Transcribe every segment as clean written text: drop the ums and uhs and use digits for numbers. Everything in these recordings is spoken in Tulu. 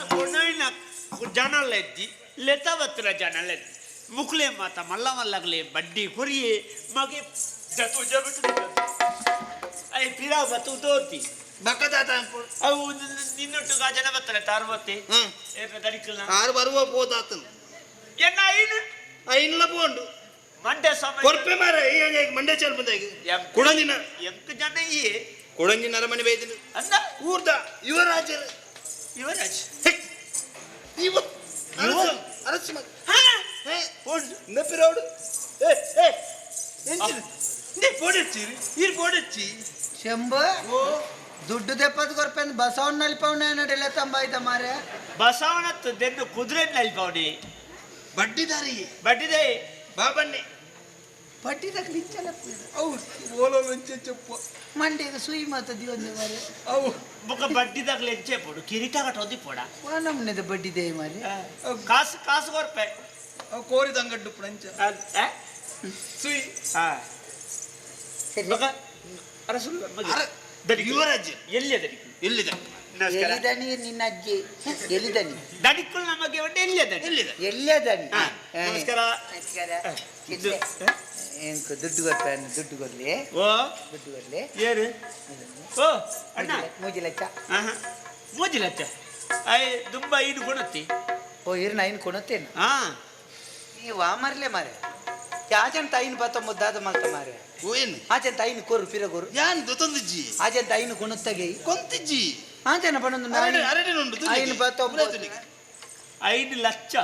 ಕೊನೊಯಿನ ಜನಲ ಇಜ್ಜಿ ಲೆತವತ್ರ ಜನಲ ಇಜ್ಜಿ ಮುಕ್ಲೆ ಮಾತ ಮಲ್ಲ ಮಲ್ಲಗ್ಲೆ ಬಡ್ಡಿ ಕೊರಿಯೆ ಮಗೆ ಜತು ಜಬಿಟ್ಟು I ಪಿರಾ ಬತು ದೋತಿ ಬಕ್ಕದಾತ ಅವು ನಿನ್ನೊಟ್ಟು ಜನ ಬತ್ತಲೆ ತಾರ್ವತ್ತೆ ಏಪ ದಡಿಕಲ್ನ ಆರು ಬರುವ ಪೋದಾತನು ಎನ್ನ ಐನು ಐನ್ಲ ಪೋಂಡು ಮಂಡೆ ಸಮಯ ಕೊರ್ಪೆ ಮಾರ ಮಂಡೆ ಚಾಲ್ ಬಂದಾಗ ಕುಡಂಜಿನ ಎಂಕ್ ಜನ ಇಯೇ ಕುಡಂಜಿನ ಅರಮನೆ ಬೈದಿನ ಅಂದ ಊರ್ದ ಯುವರಾಜರು ಯುವರಾಜ್ ಇವ ಅರಸು ಮಗ ಹಾ ಪೋಂಡು ನೆಪ್ಪಿರೋಡು ಏ ಏ ಎಂಚಿನ ನೀ ಪೋಡೆಚ್ಚಿ ಈರ್ ಪೋಡೆಚ್ಚಿ ಶಂಭ ಓ ದುಡ್ಡು ದೆಪ್ಪದ ಕೊರ್ಪೆಂದು ಬಸವಣ್ಣ ನಲಿಪವನ ನಡಿಲ್ಲ ತಂಬಾಯ್ತ ಮಾರೆ ಬಸವನತ್ತು ದೆನ್ನು ಕುದುರೆ ನಲ್ಪವನಿ ಬಡ್ಡಿದಾರಿ ಬಡ್ಡಿದೆ ಬಾಬಣ್ಣೆ ಬಡ್ಡಿ ತಗಲಿ ಅವು ಓಲೋ ಲಂಚೆ చెప్పు ಮಂಡೆಗೆ ಸುಯಿ ಮಾತ ದಿವಂದೆ ಮಾರೆ ಅವು ಬೊಕ ಬಡ್ಡಿದಾಗಲೆ ಎಂಚೆ ಪೋಡು ಕಿರೀಟ ಕಟ್ಟೋದಿ ಪೋಡ ನಮ್ಮನೆದ ಬಡ್ಡಿ they ಮಾರೆ ಕಾಸು ಕಾಸು ಕೊರ್ಪೆ ಅವು ಕೋರಿದ ಅಂಗಡ್ಡು ಪುಣಂಚ ಸುಯಿ ಸರಿ ಬೊಕ ಅರಸುಲ್ಲ ಅರ ಯುವರಾಜ್ ಎಲ್ಲಿ ದಡಿಕು ಎಲ್ಲಿದ ನಮಸ್ಕಾರ ಎಲಿದನಿ ನಿನ್ನ ಅಜ್ಜಿ ಎಲಿದನಿ ದಡಿಕ್ಕುಲ್ ನಮಗೆ ಒಂದು ಎಲ್ಲಿ ದಡಿ ಎಲ್ಲಿದ ಎಲ್ಲದನಿ ಹಾ, ನಮಸ್ಕಾರ. ನಮಸ್ಕಾರ ಇದು, ಎಂಕ ದುಡ್ಡು ಕೊರ್ಪೆ ದುಡ್ಡು ಕೊರ್ಲಿ ಓ ದುಡ್ಡು ಕೊರ್ಲಿ ಏರು ಓ ಅಣ್ಣ ಮೂಜಿ ಲಕ್ಷ ಆಹಾ. ಮೂಜಿ ಲಕ್ಷ I ದುಂಬ ಐದು ಕೊಣತ್ತಿ ಓ ಇರ್ನ ಐನ್ ಕೊಣತ್ತೇನು ಹಾ ನೀವು ಆ ಮರ್ಲೆ ಮಾರೆ ಆಚೆನ್ ತೈನ್ ಬತ್ತ ಮುದ್ದಾದ ಮಲ್ತ ಮಾರೆ ಓ ಏನು ಆಚೆನ್ ತೈನ್ ಕೊರು ಪಿರ ಕೊರು ಯಾನ್ ದೊತ್ತೊಂದಿಜ್ಜಿ ಆಚೆನ್ ತೈನ್ ಕೊಣತ್ತಗೆ ಕೊಂತಿಜ್ಜಿ ಆಚೆನ ಪಣೊಂದು ಅರಡೆ ಅರಡೆ ಉಂಟು ಐನ್ ಬತ್ತೊಂಬತ್ತು 5 ಲಕ್ಷ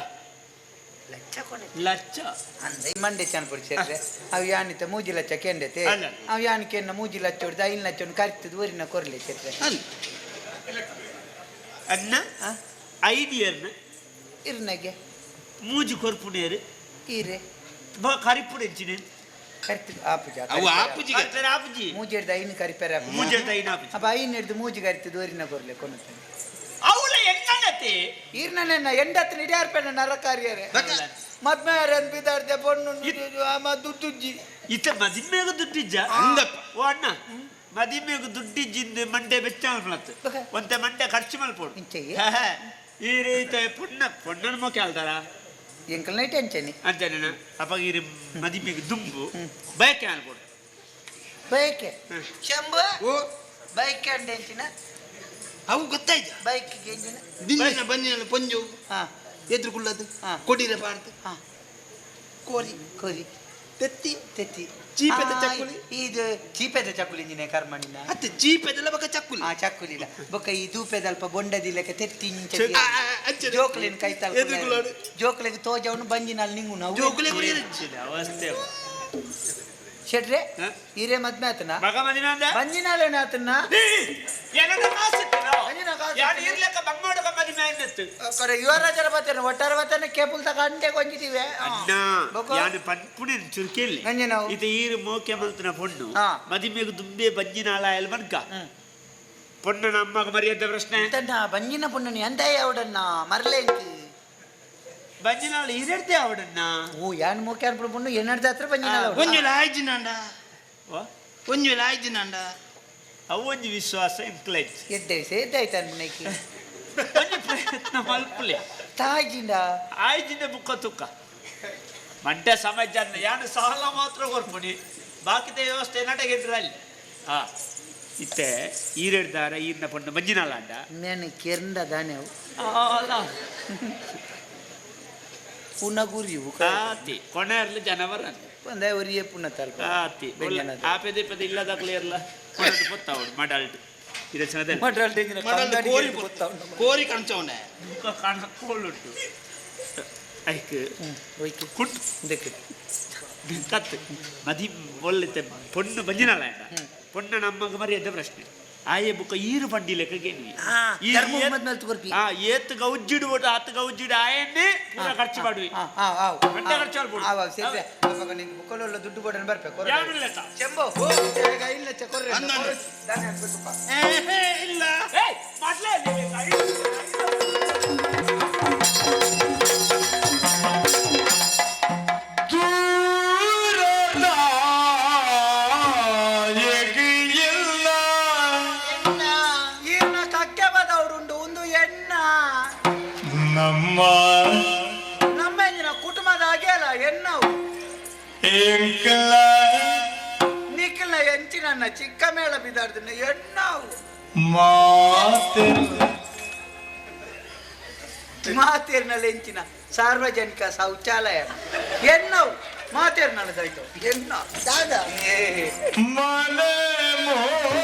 ಲಕ್ಷ ಕೊಣ ಲಕ್ಷ ಅಂದ ಮಂಡೆ ಚಂದ ಪಡಿಸಿದ್ರೆ ಅವು ಯಾನಿತ ಮೂಜಿ ಲಕ್ಷ ಕೆಂಡತೆ ಅಲ್ಲ. ಅವು ಯಾನ್ ಕೆನ್ನ ಮೂಜಿ ಲಕ್ಷ ಹೊಡ್ದು 5 ಲಕ್ಷ ಕರಿತದ ಊರಿನ ಕೊರ್ಲೆ ಸೇರ್ರೆ ಅಲ್ಲ ಅಣ್ಣ ಆ? ಐದು ಇಯರ್ನ ಇರ್ನಗೆ ಮೂಜಿ ಕೊರ್ಪುನೇರು ಈರೆ ಕರಿಪುಡೆ ಎಂಚಿನ ಕರಿತು ಆಪುಜ ಅವು ಆಪುಜಿ ಆಪುಜಿ ಮೂಜಿ ಹಿಡ್ದು ಐನ್ ಕರಿಪೆರ ಮೂಜಿ ಹಿಡ್ದು ಐನ್ ಆಪುಜಿ. ಅಪ್ಪ ಐನ್ ಹಿಡ್ದು ಮೂಜಿ ಕರಿತದ ಊರಿನ ಕೊರ್ಲೆ ಕೊನತಾನೆ ಅವಳ ಎಂಗನತೆ ಈರ್ನ ಎಂಡತ್ತು ನಿಡ್ಯಾರ್ಪೆನ ನರಕಾರ್ಯರೆ ಮದ್ಮೇರೆ ಬಿದಾರ್ದೆ ಪೊಣ್ಣು ದುಡ್ಡುಜ್ಜಿ ಇತ್ತ ಮದಿಮ್ಮೆಗ ದುಡ್ಡಿಜ್ಜ ಅಂದಪ್ಪ. ಓ ಅಣ್ಣ ಮದಿಮ್ಮೆಗ ದುಡ್ಡಿಜ್ಜಿಂದ ಮಂಡೆ ಬೆಚ್ಚ ಮಲ್ಪಲತ್ತು ಬಕ. ಒಂತೆ ಮಂಡೆ ಖರ್ಚು ಮಲ್ಪೋಡು ಇಂಚೆಯೇ? ಈ ರೀತಿ ಪೊಣ್ಣ ಪೊಣ್ಣನ ಮೊಕೆ ಅಲ್ದಾರ ಎಂಕಲ್ ನೈಟ್ ಅಂಚನಿ ಅಂಚನೆ ಅಪ್ಪ ಈ ಮದಿಮ್ಮೆಗ ದುಂಬು ಬಯಕೆ ಅನ್ಬೋದು ಬೈಕೆ ಶಂಭು ಓ ಬೈಕ್ ಅಂಡ್ ಎಂಚಿನ ಅವು ಗೊತ್ತಾಯ್ತ ಬೈಕ್ ಎಂಜಿನ ದಿನ ಬಂದಿನ ಪೊಂಜು ಹಾ ಎದುರು ಕುಳ್ಳದು ಹಾ. ಕೊಡಿರೆ ಪಾಡ್ದು ಹಾ ಕೋರಿ ಕೋರಿ ತೆತ್ತಿ ತೆತ್ತಿ ಚೀಪೆದ ಆ, ಚಕ್ಕುಲಿ. ಇದು ಚೀಪೆದ ಚಕ್ಕುಲಿ ಇಂಜಿನ ಕರ್ಮಣಿನ ಅತ್ತೆ ಜೀಪೆದೆಲ್ಲ ಬಕ ಚಕ್ಕುಲಿ ಆ ಚಕ್ಕುಲಿಲ್ಲ ಬೊಕ್ಕ ಈ ದೂಪೆದಲ್ಪ ಬೊಂಡದಿಲ್ಲಕ ತೆತ್ತಿ ಇಂಚ ಆ, ಆ, ಅಂಚನೆ. ಜೋಕ್ಲಿನ ಕೈ ತಲ್ಪ ಎದುರು ಕುಳ್ಳಾಡು. ಜೋಕ್ಲಿಗೆ ತೋಜವನು ಬಂಜಿನಲ್ಲಿ ನಿಂಗು ನಾವು ಜೋಕುಲೆ ಕೊರಿಯರಜ್ಜಿ ಅವಸ್ಥೆ ಶೆಟ್ರೆ ಹಾ? ಹಿರೇ ಮದ್ಮೆ ಆತನ ಮಗ ಮದಿನ ಅಂದ ಬಂಜಿನಾಲೇನ ಆತನ ಏನದ ಕಾಸು ಇತ್ತೇನೋ? ಬಂಜಿನ ಕಾಸು ಯಾರು ಇರ್ಲಕ್ಕ ಬಂಗೋಡಕ ಮದಿಮೆ ಅನ್ನತ್ತು ಕರೆ ಯುವರಾಜರ ಬತ್ತೇನೆ ಒಟ್ಟಾರ ಬತ್ತೇನೆ ಕೇಪುಲ್ ತಕ ಅಂಡೆ ಕೊಂಜಿದ್ದೀವಿ ಅಣ್ಣ ಯಾನು ಪನ್ಪುಣಿ ಚುರುಕಿಲ್ಲ ನಂಜನವು. ಇದು ಈರು ಮೋಕೆ ಮಲ್ತನ ಪೊಣ್ಣು ಹಾ. ಮದಿಮೆಗ್ ದುಂಬೆ ಬಂಜಿನಾಳ ಎಲ್ ಮನ್ಕ ಪೊಣ್ಣನ ಅಮ್ಮಗ ಮರ್ಯಾದೆ ಪ್ರಶ್ನೆ ಎಂತಣ್ಣ ಬಂಜಿನ ಪುಣ್ಣನಿ ಅಂತ ಯಾವಡಣ್ಣ ಮರಲೇ ಬಂಜಿನಾಳ ಈರೆಡ್ದೆ ಅವಡನ್ನ ಓ ಯಾನ್ ಮೋಕೆ ಅನ್ಪುಣ ಪುಣ್ಣು ಎನ್ನಡ್ದ ಹತ್ರ ಬಂಜಿನಾಳ ಒಂಜಿ ಆಯ್ಜಿನಾಂಡ ಓ, ಒಂಜಿ ವೇಳೆ ಆಯ್ಜಿನಾಂಡ ಅವು ಒಂಜಿ ವಿಶ್ವಾಸ ಇಂಕ್ಲೈಜ್ ಎದ್ದೆ ಎದ್ದಾಯ್ತು ಅನ್ಪುಣಕ್ಕೆ ಒಂಜಿ ಪ್ರಯತ್ನ ಮಲ್ಪುಲೆ ತಾಜಿಂಡ ಆಯ್ಜಿನ ಬುಕ್ಕ ತುಕ್ಕ ಮಂಟೆ ಸಮಾಜ ಯಾನು ಸಾಲ ಮಾತ್ರ ಕೊರ್ಪುಣಿ ಬಾಕಿದ ವ್ಯವಸ್ಥೆ ನಟಗೆದ್ರ ಅಲ್ಲಿ ಹಾ ಇತ್ತೆ ಈರೆಡ್ದಾರ ಈರ್ನ ಪೊಣ್ಣು ಮಂಜಿನಾಳ ಅಂಡ నేను కింద దాని ಅಲ್ಲ ಪುನಗುರಿ ಆತಿ ಕೊನೆಯರ್ಲಿ ಜನವರ ಒಂದೇ ಒರಿಯೇ ಪುನ ತಲ್ಪ ಆತಿ ಆಪೆದೆ ಪದ ಇಲ್ಲದಾಗ್ಲೇ ಇರಲ್ಲ ಕೊಡದು ಗೊತ್ತಾವಡು ಮಡಲ್ಟ್ ಇದು ಚೆನ್ನದಲ್ಲಿ ಮಡಲ್ದ ಕೋರಿ ಕೋರಿ ಕಣ್ಚವನೆ ಮುಖ ಕಾಣ ಕೋಳುಂಟು ಐಕ್ ಕುಂಟು ಕತ್ತು ಮದಿ ಒಳ್ಳೆತೆ ಪೊಣ್ಣು ಬಂಜಿನಾಳ ಪೊಣ್ಣ ನಮ್ಮಗ ಮರ್ಯಾದೆ ಪ್ರಶ್ನೆ ಆಯೆ ಬುಕ್ಕ ಈರು ಬಂಡಿ ಲೆಕ್ಕಗೆ ಆ ಏತ್ ಗೌಜ್ಜಿಡು ಒಟ್ಟು ಆತ್ ಗೌಜ್ಜಿಡು ಆಯನ್ನೇ ಪೂರ ಖರ್ಚು ಮಾಡುವಿ ಗಂಟೆ ಖರ್ಚು ಮಾಡ್ಬೋದು. ದುಡ್ಡು ಬೋಡನ್ ಬರ್ಬೇಕು ಯಾರು ಲೆಕ್ಕ ಚೆಂಬೋ ಇಲ್ಲ ಕೊರ್ರೆ ಅಂದಂದು. ಇಲ್ಲ ಏಯ್ ಮೊದ್ಲೇ ಈರ್ನ ಕಕ್ಕೆ ಬದವಡುಂಡು ಒಂದು ಎಣ್ಣ. ನಮ್ಮ ನಮ್ಮ ಎಂಜಿನ ಕುಟುಂಬದ ಅಗೇಲ ಎನ್ನವು ಎಂಕಲ ನಿಖಿಲ್ನ ಎಂಚಿನ ಚಿಕ್ಕ ಮೇಳ ಬಿದಾಡ್ದಿನ ಎನ್ನವು ಮಾತೆ ಮಾತೇರ್ನಲ್ಲಿ ಎಂಚಿನ ಸಾರ್ವಜನಿಕ ಶೌಚಾಲಯ ಎನ್ನವು ಮಾತೇರ್ನಲ್ಲದಾಯ್ತು ಎನ್ನ ದಾದಾ ಏ ಮನೆ ಮೋಲ.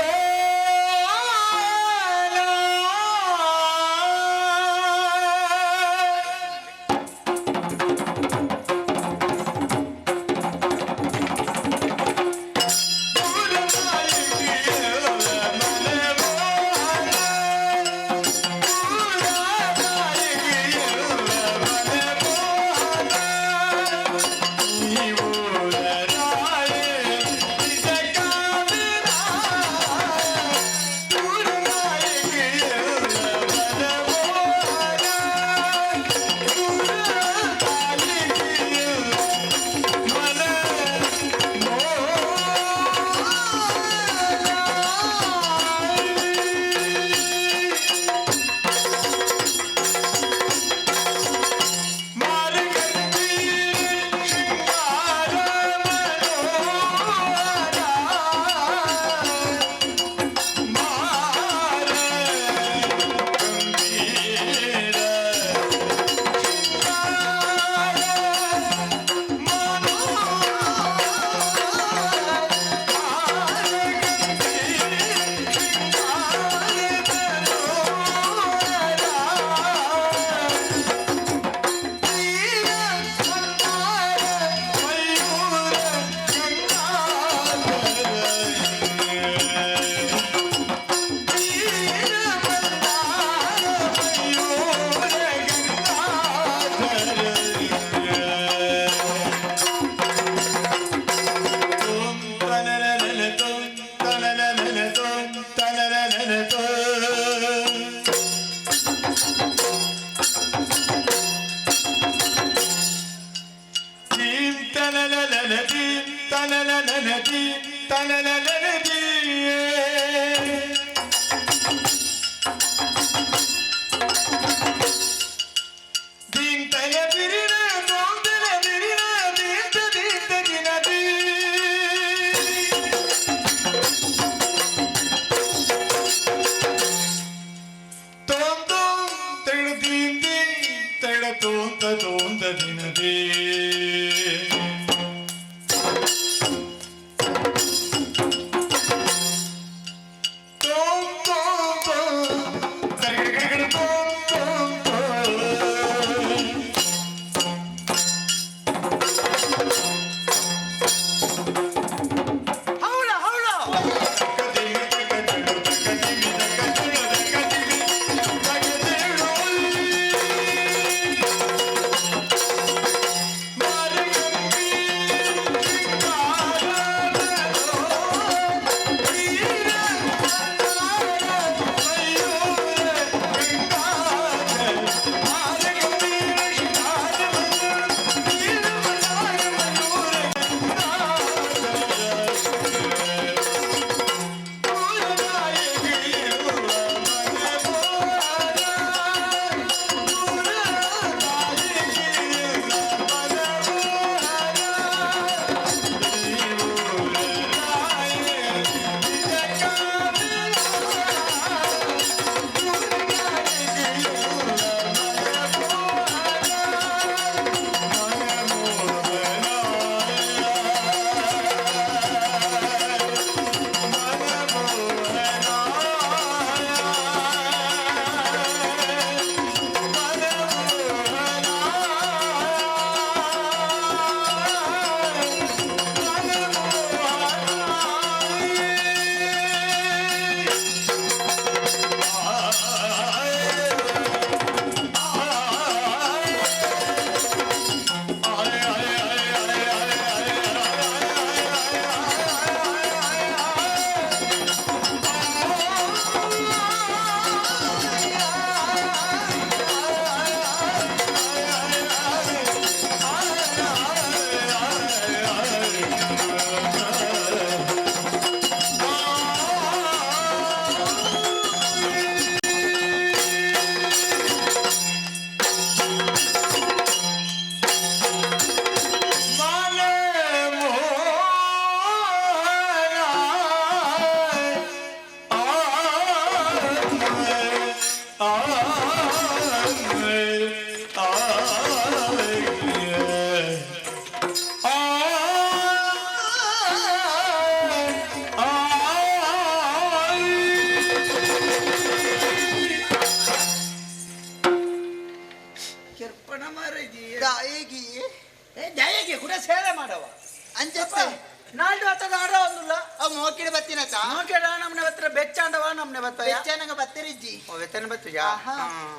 ಮೋಕೆಡ ನಮ್ನೆ ಬತ್ರ ಬೆಚ್ಚಾಂಡವ ನಮ್ನೆ ಬತ್ತ ಬೆಚ್ಚನಗ ಬತ್ತರಿಜ್ಜಿ. ಓ ವೆತನ ಬತ್ತುಜಾ. ಆಹಾ.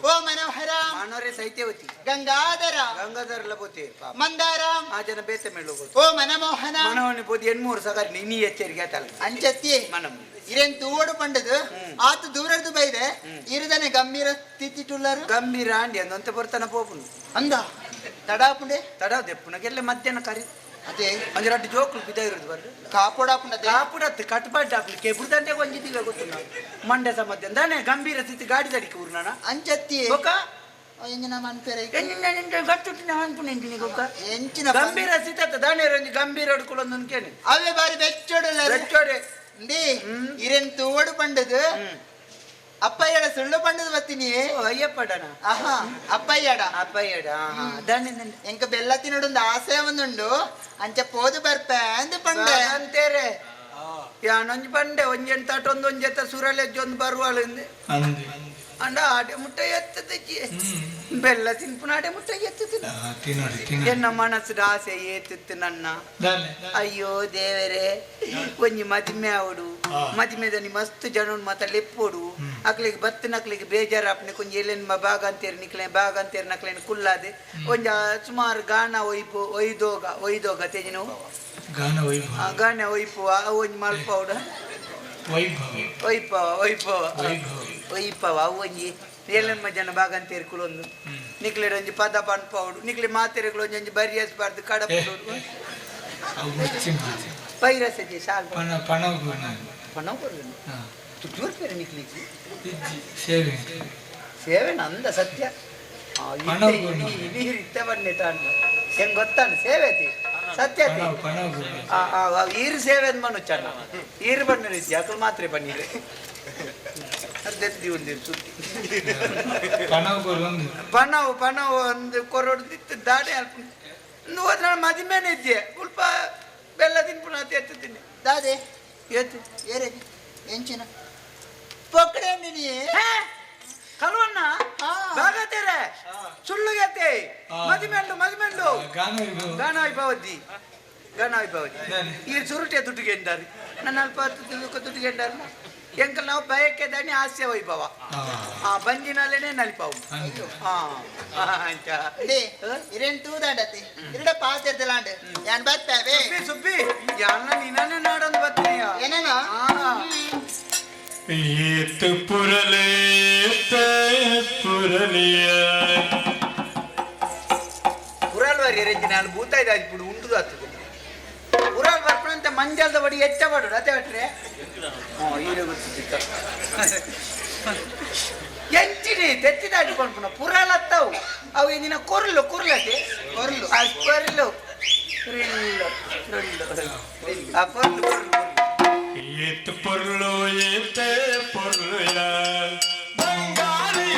ಓ ಮನೋಹರ. ಮಾನೋರೆ ಸೈತ್ಯವತಿ. ಗಂಗಾಧರ. ಗಂಗಾಧರಲ ಪೋತಿ ಪಾಪ. ಮಂದಾರ. ಆ ಜನ ಬೇತೆ ಮೇಳು ಗೊತ್ತು. ಓ ಮನಮೋಹನ. ಮನೋಹನಿ ಪೋತಿ ಎಣ್ಮೂರು ಸಗಾರಿ ನೀ ಎಚ್ಚರಿಕೆ ಆತಲ್ಲ. ಅಂಚತ್ತಿ. ಮನಮ್. ಇರೇನ್ ತೂವಡು ಪಂಡದು ಆತ ದೂರದ್ದು ಬೈದೆ ಇರುದನೆ ಗಂಭೀರ ಸ್ಥಿತಿಟುಲ್ಲರು. ಗಂಭೀರ ಆಂಡಿ ಅಂದಂತ ಬರ್ತಾನ ಪೋಪುನು. ಅಂದ ತಡಾಪುಂಡೆ. ತಡ ದೆಪ್ಪುನಗೆಲ್ಲ ಮಧ್ಯಾಹ್ನ ಕರಿ. ಅದೇ. ಒಂಜಿ ರಡ್ಡು ಜೋಕುಲು ಬಿದ್ದ ಇರುದು ಬರ್ರಿ. ಕಾಪೋಡಾಪುಂಡದೆ. ಕಾಪುಡತ್ತು ಕಟ್ಪಾಟ್ ಹಾಕ್ಲಿ ಕೆಬುಡ್ದಂತೆ ಒಂಜಿದಿಲ್ಲ ಗೊತ್ತು ಮಂಡ್ಯ ಸಮಧ್ಯ ದಾನೆ ಗಂಭೀರ ಸ್ಥಿತಿ ಗಾಡಿ ದಡಿಕೆ ಊರು ನಾನ. ಅಂಚತ್ತಿ. ಬೊಕ. ಎಂಜಿನ ಮನ್ಪೆರೆ. ಗಟ್ಟುಟ್ಟಿನ ಅನ್ಪುಣ ಎಂಚಿನ ಗೊಕ್ಕ. ಎಂಚಿನ. ಗಂಭೀರ ಸ್ಥಿತಿ ಅತ್ತ ದಾನೆ ಒಂಜಿ ಗಂಭೀರ ಅಡ್ಕೊಳೊಂದು ಕೇಳಿ. ಅವೇ ಬಾರಿ ಬೆಚ್ಚೋಡಲ್ಲ. ಬೆಚ್ಚೋಡೆ. ಅಂದಿ ಇರೇನ್ ತೂವಡು ಪಂಡದು ಅಪ್ಪಯ್ಯಡ ಸುಳ್ಳು ಪಂಡದು ಬತ್ತೀನಿ. ಓ ಅಯ್ಯಪ್ಪಡನ. ಆಹಾ ಅಪ್ಪಯ್ಯಡ. ಅಪ್ಪಯ್ಯಡ ದಾನೆ. ಎಂಕ ಬೆಲ್ಲ ತಿನ್ನಡೊಂದು ಆಸೆ ಒಂದುಂಡು ಅಂಚ ಪೋದು ಬರ್ಪೆ ಅಂದ್ ಪಂಡೆ. ಅಂತೇರೆ ಯಾನೊಂಜಿ ಪಂಡೆ ಒಂಜೆನ್ ತಟೊಂದು ಒಂಜೆತ್ತ ಸುರಲೆಜ್ಜೊಂದು ಬರುವಾಳು ಇಂದೆ. ಅಂದೆ. ಅಂಡ ಆಡೆ ಮುಟ್ಟ ಎತ್ತದಜ್ಜಿ ಬೆಲ್ಲ ತಿನ್ಪುನ ಆಡೆ ಮುಟ್ಟ ಎತ್ತುತ್ತಿನ. ತಿನ್ನೋಡಿ ತಿನ್ನೋಡಿ. ಎನ್ನ ಮನಸ್ಸು ಆಸೆ ಏತಿತ್ತು ನನ್ನ. ದಾನೆ. ಅಯ್ಯೋ ದೇವರೇ ಒಂಜಿ ಮದಿಮೆ ಆವಡು. ಮದಿಮೆదని ಮಸ್ತ್ ಜನ ಮಾತ ಲೆಪ್ಪೋಡು ಅಕ್ಲಿಗೆ ಬತ್ತಿನಕ್ಲಿಗೆ ಬೇಜಾರಾಪ್ನೆ ಕೊಂಜಿ ಎಲೆನ್ ಬಾಗ ಅಂತೇರಿ ನಿಕ್ಲೆ ಬಾಗ ಅಂತೇರಿ ನಕ್ಲೇನ್ ಕುಲ್ಲಾದೆ ಒಂಜ ಸುಮಾರು ಗಾನ ಒಯ್ಪು ಒಯ್ದೋಗ ಒಯ್ದೋಗ ತೇಜಿನವು. ಗಾನ ವೈಭವ. ಆ ಗಾನ ಒಯ್ಪುವ ಅವು ಒಂಜಿ ಮಲ್ಪೌಡ. ವೈಭವ. ಒಯ್ಪವ ಒಯ್ಪವ. ವೈಭವ. ಒಯ್ಪವ ಅವು ಒಂಜಿ ಏಲೆನ್ಮ ಜನ ಬಾಗ ಅಂತೇರಿ ಕುಲೊಂದು ನಿಕ್ಲೆಡ್ ಒಂಜಿ ಪದ ಪನ್ಪೌಡು ನಿಕ್ಲೆ ಮಾತೆರೆಗಳು ಒಂಜಿ ಒಂಜಿ ಬರಿಯಸ್ಬಾರ್ದು ಕಡಪು. ಅವು ಮುಚ್ಚಿ ಮಾತು. ಪೈರಸಜಿ ಸಾಲ್. ಪಣ ಪಣ ಪಣ. ಪಣ ಕೊರ್ದು. ತುತ್ತೂರು ಪೇರೆ ನಿಕ್ಲಿಗೆ. ಇಜ್ಜಿ ಸೇವೆ. ಸೇವೆ ನಂದ ಸತ್ಯ. ಪಣ ಕೊರ್ನು. ನೀರು ಇತ್ತ ಬನ್ನಿ ತಾನು ಹೆಂಗ್ ಗೊತ್ತಾನು ಸೇವೆ ಅತಿ ಸತ್ಯ ಅತಿ. ಪಣ ಪಣ ಕೊರ್ನು. ಆ, ಆ, ಆ, ಈರು ಸೇವೆ ಅಂದ್ ಮನು ಚಣ್ಣ ಈರು ಬಣ್ಣ ರೀತಿ ಅಕಲ್ ಮಾತ್ರೆ ಬನ್ನಿರೆ ಅದ್ದೆತ್ತಿ ಒಂದು ಸುದ್ದಿ. ಪಣ ಕೊರೊಂದು. ಪಣವು ಪಣವು ಒಂದು ಕೊರೊಡು ದಿತ್ತು ದಾಡೆ ಅಲ್ಪ ಹೋದ್ರೆ ನಾನು ಮದಿಮೇನೆ ಇದ್ದೆ ಉಲ್ಪ ಬೆಲ್ಲ ತಿನ್ಪುಣ ಅತಿ ಎತ್ತುತ್ತೀನಿ. ದಾದೆ. ಏತು. ಏರೆ ಎಂಚಿನ ಪೊಕ್ಕಡೆ ನೀ. ಕಲ್ವಣ್ಣ. ಹಾ. ಬಾಗತೇರೆ ಸುಳ್ಳುಗತ್ತೆ. ಮದಿಮೆಂಡು ಮದಿಮೆಂಡು. ಗಾನ ವೈಭವ. ಗಾನ ವೈಭವದ್ದಿ ಗಾನ ವೈಭವದ್ದಿ. ದಾನೆ. ಈ ಸುರುಟೆ ದುಡ್ಡುಗೆಂದಾರು ನನ್ನ ಅಲ್ಪ ಹತ್ತು ದುಡ್ಡುಗೆಂದಾರ ಎಂಕಲ್ ನಾವು ಬಯಕೆ ದಾನಿ ಹಾಸ್ಯ ವೈಭವ. ಆ ಬಂಜಿನಲ್ಲೇನೆ ನಲಿಪಾವು. ಅಂದೆ. ಹಾ ಅಂಚ. They ಇರೇನ್ ತೂದಾಂಡತಿ ಇರಡ ಪಾತೆರ್ದಲಾಂಡ್ ಯಾನ್ ಬರ್ತಾವೆ. ಸುಬ್ಬಿ ಸುಬ್ಬಿ ಯಾನ ನಿನ್ನನ್ನೇ ನಾಡೊಂದು ಬರ್ತೀಯ. ಏನೇನ. ಏತು ಪುರಲೇತ ಪುರಲಿಯ. ಪುರಾಲ್ ವಾರಿ ರೆಂಜಿ ನಾನು ಭೂತಾಯಿ ದಾಜಿಪುಡು ಉಂಡು ಆತದೆ ಪುರಾಲ್ ಬರ್ಪಣಂತ ಮಂಜಲ್ದ ಬಡಿ ಹೆಚ್ಚ ಬಡು ಅದೇ ಬಿಟ್ರೆ ಹ್ಞೂ ಈರೆ ಗೊತ್ತಿದ್ದ ಎಂಚಿನಿ ತೆತ್ತಿದಾಡಿ ಪನ್ಪುನ ಪುರಾಲ್ ಅತ್ತವು ಅವು ಇಂದಿನ ಕೊರ್ಲು ಕೊರ್ಲತೆ ಕೊರ್ಲು. ಆ ಕೊರ್ಲು ರಿಲ್ಲು ರಿಲ್ಲು ಆ ಕೊರ್ಲು ಕೊರ್ಲು ಕೊರ್ಲು. ಏತು ಪೊರ್ಲು ಏತೆ ಪೊರ್ಲುಯ ಬಂಗಾರಿ.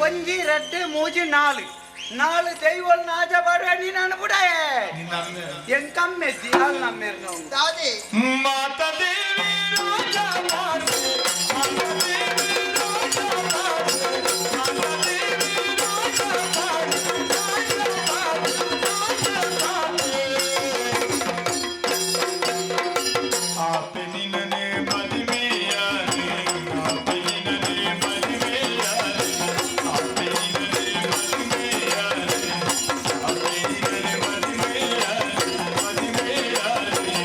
ಒಂಜಿ ರಡ್ಡು ಮೂಜಿ ನಾಲು ನಾಲು ದೈವಲ್ ನಾಜ ಬಾಡುವ ನೀನು ಬುಡಾಯೆ ಎಂಕಮ್ಮೆ ದಿಯಾಲ್ ನಮ್ಮೇರ್ ನಾವು ದಾದೆ ಮಾತಾ ದೇವಿ ರಾಜ ಮಾತೆ ಮಾತಾ ದೇವಿ ರಾಜ ಮಾತೆ ಮಾತಾ ದೇವಿ ರಾಜ ಮಾತೆ ರಾಜ ಮಾತೆ ಆಪೆ ನಿನ್ನನೆ ಮದಿಮೆಯಾನೆ ಆಪೆ ನಿನ್ನನೆ ಮದಿಮೆಯಾನೆ ಆಪೆ ನಿನ್ನನೆ ಮದಿಮೆಯಾನೆ ಆಪೆ ನಿನ್ನನೆ ಮದಿಮೆಯಾನೆ ಮದಿಮೆಯಾನೆ.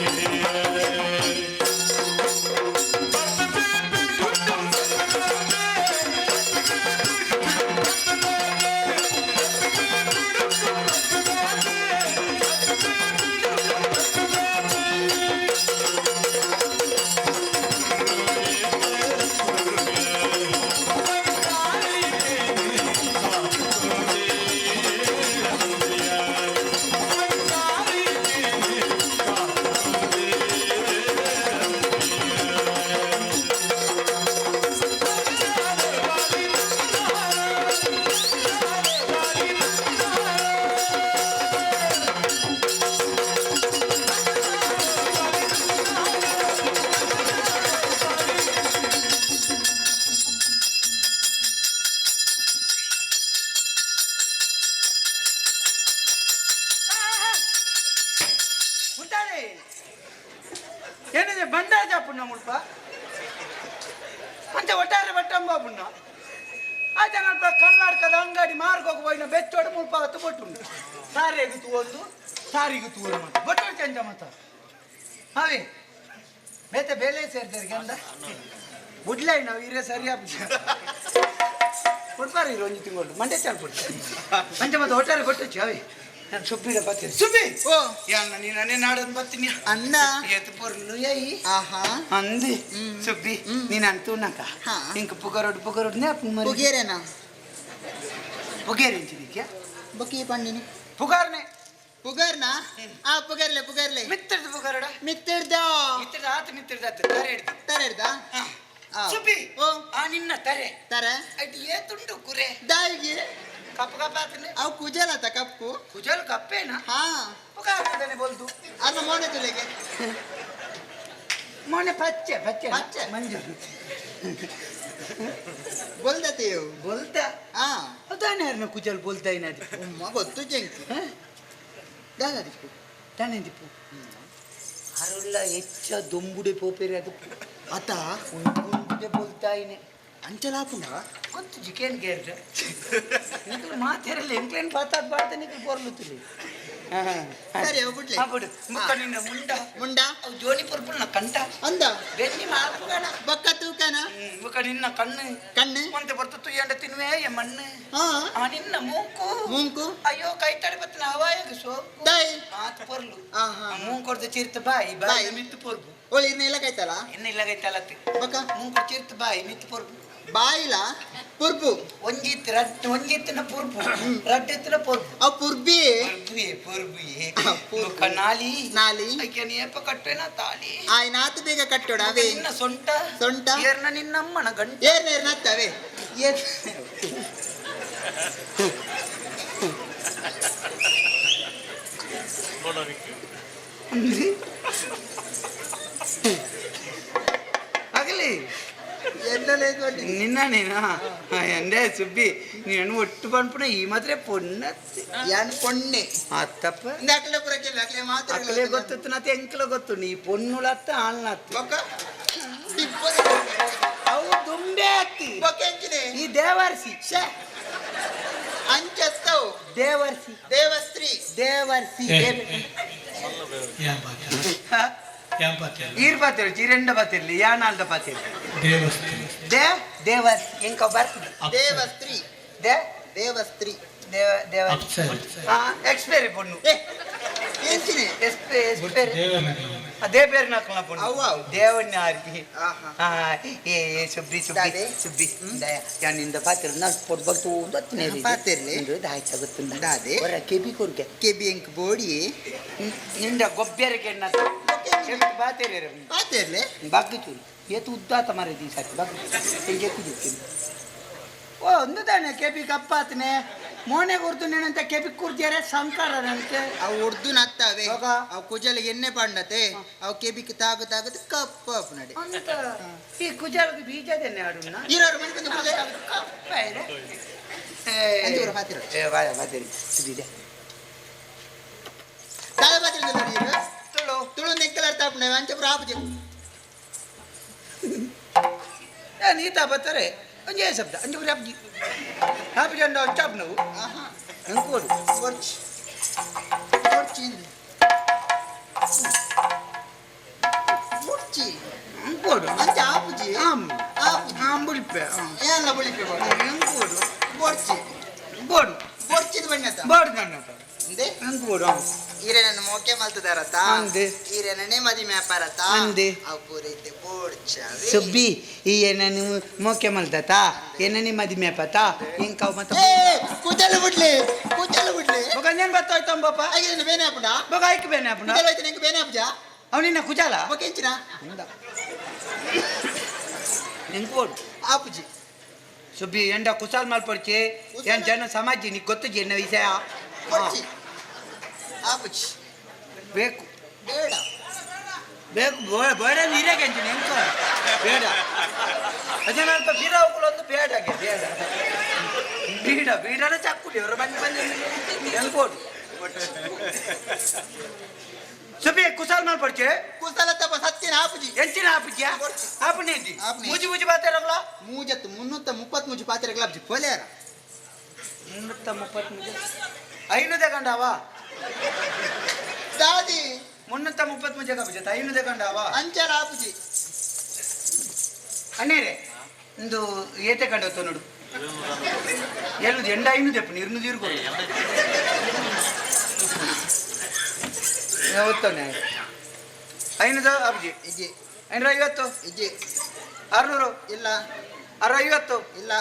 ಉಂಟಾರೆ ಏನಿದೆ ಬಂಡಾಜ ಪುಣ್ಣ ಮುಲ್ಪ ಮಂಚ ಒಟ್ಟಾರೆ ಬಟ್ಟಂಬ ಪುಣ್ಣ ಆಚೆ ಕರ್ನಾಟಕದ ಅಂಗಡಿ ಮಾರ್ಗೋಗಿ ಹೋಯ್ನ ಬೆಚ್ಚೋಡು ಮುಲ್ಪ ಹತ್ತು ಬೊಟ್ಟುಂಡು ಸಾರಿಗೆ ತೂವೊಂದು ಸಾರಿಗೆ ತೂವೊಂದು ಮತ್ತೆ ಬೊಟ್ಟು ಚಂಚ ಮತ್ತ ಹಾವೇ ಬೇತೆ ಬೇಲೆ ಸೇರ್ತಾರೆ ಗಂಧ ಬುಡ್ಲೈ ನಾವು ಹಿರೇ ಸರಿ ಕೊಡ್ಪಾರ ಇರೋ ಒಂಜಿ ತಿಂಗಳು ಮಂಡೆ ಚಾಲ್ ಕೊಡ್ತಾರೆ ಮಂಚ ಮತ್ತೆ ಒಟ್ಟಾರೆ ಕೊಟ್ಟುಚ್ಚಿ ಅವೇ ನಾನು ಸುಬ್ಬಿಡ ಬರ್ತೀನಿ ಸುಬ್ಬಿ ಓ ಯಾನ ನೀನೇ ನಾಡೋದು ಬರ್ತೀನಿ ಅನ್ನ ಏತ್ ಪೊರ್ಲು ಯೈ ಆಹಾ ಅಂದಿ ಸುಬ್ಬಿ ನೀನು ಅಂತೂನಕ ಹಾ. ಇಂಕ ಪುಗರೋಡು ಪುಗರೋಡು ಜ್ಞಾಪಕ ಮರಿ ಪುಗೇರೇನಾ ಪುಗೇರಿ ಇಂಚಿನಿಕ್ಯ ಬೊಕ್ಕಿ ಪಂಡಿನಿ ಪುಗಾರ್ನೆ ಪುಗರ್ನಾ ಆ ಪುಗರ್ಲೆ ಪುಗರ್ಲೆ ಮಿತ್ತರ್ದು ಪುಗರೋಡ ಮಿತ್ತಿಡ್ದ ಮಿತ್ತರ್ದ ಆತ ಮಿತ್ತರ್ದ ಆತ ತರೆ ಹಿಡ್ದು ತರೆಡ್ದ ಆ. ಸುಬ್ಬಿ ಓ ಆ ನಿನ್ನ ತರೆ ತರೆ ಅಟ್ ಏತುಂಡು ಕುರೆ ದಾಯಿಗೆ ಕಪ್ಪ ಕಪ್ಪ ಆತನೆ ಅವು ಕುಜಲತ ಕಪ್ಪು ಕುಜಲ್ ಕಪ್ಪೇನಾ ಹಾ ಪುಗಾರ್ನೆ ಬೋಲ್ದು ಅನ್ನ ಮೋನೆ ತುಲೆಗೆ ಮೊನ್ನೆ ಪಚ್ಚೆ ಪಚ್ಚೆ ಪಚ್ಚೆ. ಮಂಜು ಬೊಲ್ದತೆಯು ಬೋಲ್ತ ಆ ಅದಾನೆ ಯಾರನ್ನ ಕುಜಲ್ ಬೋಲ್ತಾ ಏನಾದ್ರು ಉಮ್ಮ ಗೊತ್ತು ಜಂಕಿ ದಾದ ದಿಪ್ಪು ತಾನೇ ದಿಪ್ಪು ಅರುಳ್ಳ ಹೆಚ್ಚ ದೊಂಬುಡೆ ಪೋಪೇರಿ ಅದು ಅತ ಉಂಟುಂಟುದೆ ಬೋಲ್ತಾಯಿನೆ ಅಂಚಲಾಪುಂಡ ಗೊತ್ತು ಚಿಕನ್ ಕೇಳ್ರೆ ನಿಕ್ಲು ಮಾತೇರಲ್ಲ ಎಂಕ್ಲೇನ್ ಪಾತಾದ್ ಬಾರ್ದ ನಿಕ್ಲು ಪೊರ್ಲುತ್ತಲಿ ಸರಿ ಅವು ಬಿಡ್ಲೆ ಬಿಡು ಮುಕ್ಕ ನಿನ್ನ ಮುಂಡ ಮುಂಡ ಅವು ಜೋನಿ ಪೊರ್ಪುಲ್ನ ಕಂಠ ಅಂದ ಬೆನ್ನಿ ಮಾಲ್ಪುಗಣ ಬೊಕ್ಕ ತೂಕನ ಮುಕ್ಕ ನಿನ್ನ ಕಣ್ಣು ಕಣ್ಣು ಒಂತೆ ಬರ್ತು ತುಯ್ಯಂಡ ತಿನ್ನುವೆ ಎ ಮಣ್ಣು ಹಾ ಆ ನಿನ್ನ ಮೂಕು ಮೂಂಕು ಅಯ್ಯೋ ಕೈ ತಡಿ ಬತ್ತಿನ ಹವಾಯಗ ಸೋಕು ದಾಯಿ ಆತ್ ಪೊರ್ಲು ಆಹಾ. ಮೂಂಕೊಡ್ದು ಚಿರ್ತ ಬಾಯಿ ಬಾಯಿ ಬಾಯಿ. ಮಿತ್ತು ಪೊರ್ಬು ಓಳಿ ಇರ್ನ ಇಲ್ಲ ಕೈತಲ್ಲ ಇನ್ನು ಇಲ್ಲ ಗೈತಲತ್ತಿ ಬೊಕ್ಕ ಮೂಂಕೊಡ್ ಚಿರ್ತ ಬಾಯಿ ಮಿತ್ತು ಪೊರ್ಬು ಬಾಯಿಲ ಪುರ್ಬು ಒಂಜಿತ್ತು ರಡ್ ಒಂಜಿತ್ತಿನ ಪೊರ್ಬು ರಡ್ಡೆತ್ತಿನ ಪೊರ್ಬು ಅವು ಪುರ್ಬಿ ಪೊರ್ಬುಯೆ ಪೊರ್ಬುಯೆ ಆ, ಪೊರ್ಬು. ಬೊಕ್ಕ ನಾಲಿ ನಾಲಿ. ಐಕೆ ನೀ ಏಪ ಕಟ್ಟುವೆನ ತಾಲಿ ಆಯ್ನ ಆತು ಬೇಗ ಕಟ್ಟೋಡ ಅವೇ ನಿನ್ನ ಸೊಂಟ ಸೊಂಟ. ಏರ್ನ ನಿನ್ನಮ್ಮನ ಗಂಟ ಏರ್ನ ಏರ್ನ ಹತ್ತವೇ ಏರ್ ಆಗಲಿ ಎಲ್ಲಲೇ ದೊಡ್ಡ ನಿನ್ನ ನೀನು ಎಂದೇ ಸುಬ್ಬಿ ನೀನು ಒಟ್ಟು ಪನ್ಪುನ ಈ ಮಾತ್ರ ಪೊಣ್ಣ ಯಾನ್ ಪೊಣ್ಣೆ ಅತ್ತಪ್ಪ ಇಂದಾಕಲೆ ಪುರಕ್ಕಿಲ್ಲ ಅಕ್ಲೆ ಮಾತ್ರ ಅಕ್ಕಲೆ ಗೊತ್ತಿತ್ತು ನಾತೆ ಎಂಕಲ ಗೊತ್ತು ನೀ ಪೊನ್ನುಲತ್ತ ಆಳ್ನತ್ತು ಬೊಕ್ಕ ಅವು ದುಂಬೆ ಅತ್ತಿ ಬೊಕ್ಕ ಎಂಚಿನೆ ಈ ದೇವರ್ಸಿ ಶ್ಯೆ. ಅಂಚತ್ತವು ದೇವರ್ಸಿ ದೇವಸ್ತ್ರೀ ದೇವರ್ಸಿ ಏನ್ ಪಾತ್ರ ಏನ್ ಪಾತ್ರ ಈರ್ ಪಾತಿರು ಚಿರೆಂಡ ಪಾತಿರ್ಲಿ ಯಾನಾಲ್ದ ಪಾತಿರ್ಲಿ ದೇವಸ್ಥಾನ they ದೇವರ್ಸಿ ಎಂಕ ಬರ್ತದೆ ದೇವಸ್ತ್ರೀ they ದೇವಸ್ತ್ರೀ ದೇವ ದೇವ ಅಪ್ಸರ ಹಾ ಎಕ್ಸ್ಪೈರಿ ಪೊಣ್ಣು ಏ ಎಂಚಿನೆ ಎಸ್ಪೆ ಎಸ್ಪೇರಿ ದೇವನಗರ ಅದೇ ಬೇರೆ ನಾಕಲ್ನ ಪೊಣ್ಣು ಅವ್ವ ಅವ್. ದೇವಣ್ಣ ಆರ್ಗಿ ಆಹಾ. ಹಾ ಏ ಏ ಸುಬ್ಬಿ ಸುಬ್ಬಿ ದಾದೆ? ಸುಬ್ಬಿ ದಯ ಯಾನಿಂದ ಪಾತಿರು ನಾನು ಪೊಡ್ ಬಗ್ತು ದತ್ತಿನೇ ಪಾತಿರ್ಲಿ. ದಾಯ್ತ ಗೊತ್ತುಂಡ ದಾದೆ? ಹೊರ ಕೆಬಿ ಕೊರ್ಗೆ ಕೆಬಿ ಎಂಕ್ ಬೋಡಿ ನಿಂದ ಗೊಬ್ಬೆರಗೆ ಬಾತೇರಿ ಪಾತೆರ್ಲೆ ಬಾಕಿ ಚೂರು ಏತು ಉದ್ದಾತ ಮಾರೆ ದಿವಸ ಬಾಕಿ ಎಂಗೆ ಕುಜು ಒಂದು ತಾನೆ ಕೆಪಿ ಕಪ್ಪಾತನೆ ಮೋನೆ ಗುರ್ತು ನೆನಂತ ಕೆಪಿ ಕುರ್ಜಿಯರೆ ಸಂಕಾರ ನನಗೆ. ಅವು ಉರ್ದು ನತ್ತವೆ. ಹೋಗ. ಅವು ಕುಜಲಿಗೆ ಎಣ್ಣೆ ಪಾಂಡತೆ, ಅವು ಕೆಬಿಕ್ ತಾಗು ತಾಗದು ಕಪ್ಪ ನಡೆ. ಅಂತ ಈ ಕುಜಲ್ಗೆ ಬೀಜದೆಣ್ಣೆ ಆಡುನ. ಇರೋರು ಮನೆ ಬಂದು ಕುಜಲ್ ಕಪ್ಪ ಇದೆ. ಅಂಜೂರ ಪಾತಿರ. ಏ ಬಾಯ ಬಾತಿರಿ ಸುಬಿದೆ. ದಾದ ಪಾತಿರ ನೀರು. ತುಳು. ತುಳು ನೆಕ್ಕಲ ಅರ್ಥ ಆಪುಂಡು ಅಂಚ ಆಪುಜಿ. ನೀತಾ ಬರ್ತಾರೆ ಒಂಜೇ ಶಬ್ದ ಅಂಜು ಆಪ್ಜಿ ಆಪ್ಜಿ ಅಂಡ ಚಾಪ್ ನಾವು. ಆಹಾ. ಎಂಕೋಡು. ಕೊರ್ಚಿ ಕೊರ್ಚಿ ಕೊರ್ಚಿ. ಎಂಕೋಡು. ಅಂಚ ಆಪುಜಿ. ಆಮ್. ಆಪುಜಿ. ಆಂಬುಳಿಪೆ. ಏನ್ಲ ಬುಳಿಪೆ ಬೋಡು. ಎಂಕೋಡು. ಬೊರ್ಚಿ. ಬೋಡು. ಬೊರ್ಚಿದ ಬಣ್ಣತ. ಬೋಡು ನನ್ನ. ಅಂದೆ. ಎಂಕೋಡು. ಈರೆ ನನ್ನ ಮೋಕೆ ಮಲ್ತದಾರತ. ಅಂದೆ. ಈರೆ ನನ್ನೇ ಮದಿ ಮ್ಯಾಪಾರತ. ಅಂದೆ. ಅವು ಪೂರೈತೆ ಬೋಡ್ಚಾವೆ. ಸುಬ್ಬಿ, ಈ ಏನನು ಮೋಕೆ ಮಲ್ದತ ಏನನಿ ಮದಿ ಮೇಪತ ಇಂಕವು ಮತ್ತೆ. ಏ ಕುಚಲು ಬಿಡ್ಲಿ ಕುಚಲು ಬಿಡ್ಲಿ. ಬೊಕ ನೇನ್ ಬತ್ತೋಯ್ತಂಬಪ್ಪ. ಹಾಗೆ ಬೇನೆ ಆಪುಂಡ. ಬೊಕ ಐಕ್ ಬೇನೆ ಆಪುಂಡ. ಕುಚಲು ಹೋಯ್ತು ನಿಂಗೆ ಬೇನೆ ಆಪುಜ. ಅವನಿನ್ನ ಕುಜಾಲ. ಬೊಕೆಂಚಿನ. ಎಂಕೋಡು. ಆಪುಜಿ. ಸುಬ್ಬಿ ಎಂಡ ಕುಸಾಲ್ ಮಲ್ಪೊಡ್ಚಿ. ಏನ್ ಜನ ಸಮಾಜಿ ನೀ ಗೊತ್ತು ಎನ್ನ ವಿಷಯ. ಕೊಡ್ಚಿ ಆಪುಜಿ. ಬೇಕು. ಬೇಡ. ಬೇಕು ಬೇಡ ನೀರೇ ಕೆಂಚಿನ ಎಂಕ ಬೇಡ ಅಜನ ಅಲ್ಪ ಬೀರಾವುಗಳೊಂದು ಬೇಡ ಬೇಡ ಬೀಡ ಬೀಡನ ಚಕ್ಕುಲಿ ಅವರು ಬಂದು ಬಂದು ಎಂಕೋಡು. ಸುಬ್ಬಿ ಕುಸಾಲ್ ಮಲ್ಪೊಡ್ಚಿ. ಕುಸಲ ತಪ್ಪ ಸತ್ತಿನ ಆಪುಜಿ. ಎಂಚಿನ ಆಪುಜ್ಯಾ ಆಪುನೇಜಿ. ಆಪುನೆ. ಮೂಜಿ ಮೂಜಿ ಬಾತಾರಲ್ಲ. ಮೂಜತ್ತು 333 ಪಾತ್ರೆ ಗ್ಲಾಬ್ಜಿ ಪೋಲೇರ. 333 ಐನೂದೇ ಕಂಡಾವ. ದಾದಿ. 333 ಕಬ್ಜ ಐನೂದೇ ಕಂಡಾವ. ಅಂಚಲ ಆಪುಜಿ. ಅಣ್ಣೇರೆ ಇಂದು ಏತೆ ಕಂಡ ನೋಡು ಏಳುದು ಎಂಡ ಐನೂರು ದೆಪ್ಪು ಇರ್ನು ತೀರ್ಕೊಡು ಒತ್ತನೆ ಐನೂರು ಅಬ್ಜಿ. ಇಜ್ಜಿ. 550. ಇಜ್ಜಿ. 600. ಇಲ್ಲ. 650. ಇಲ್ಲ.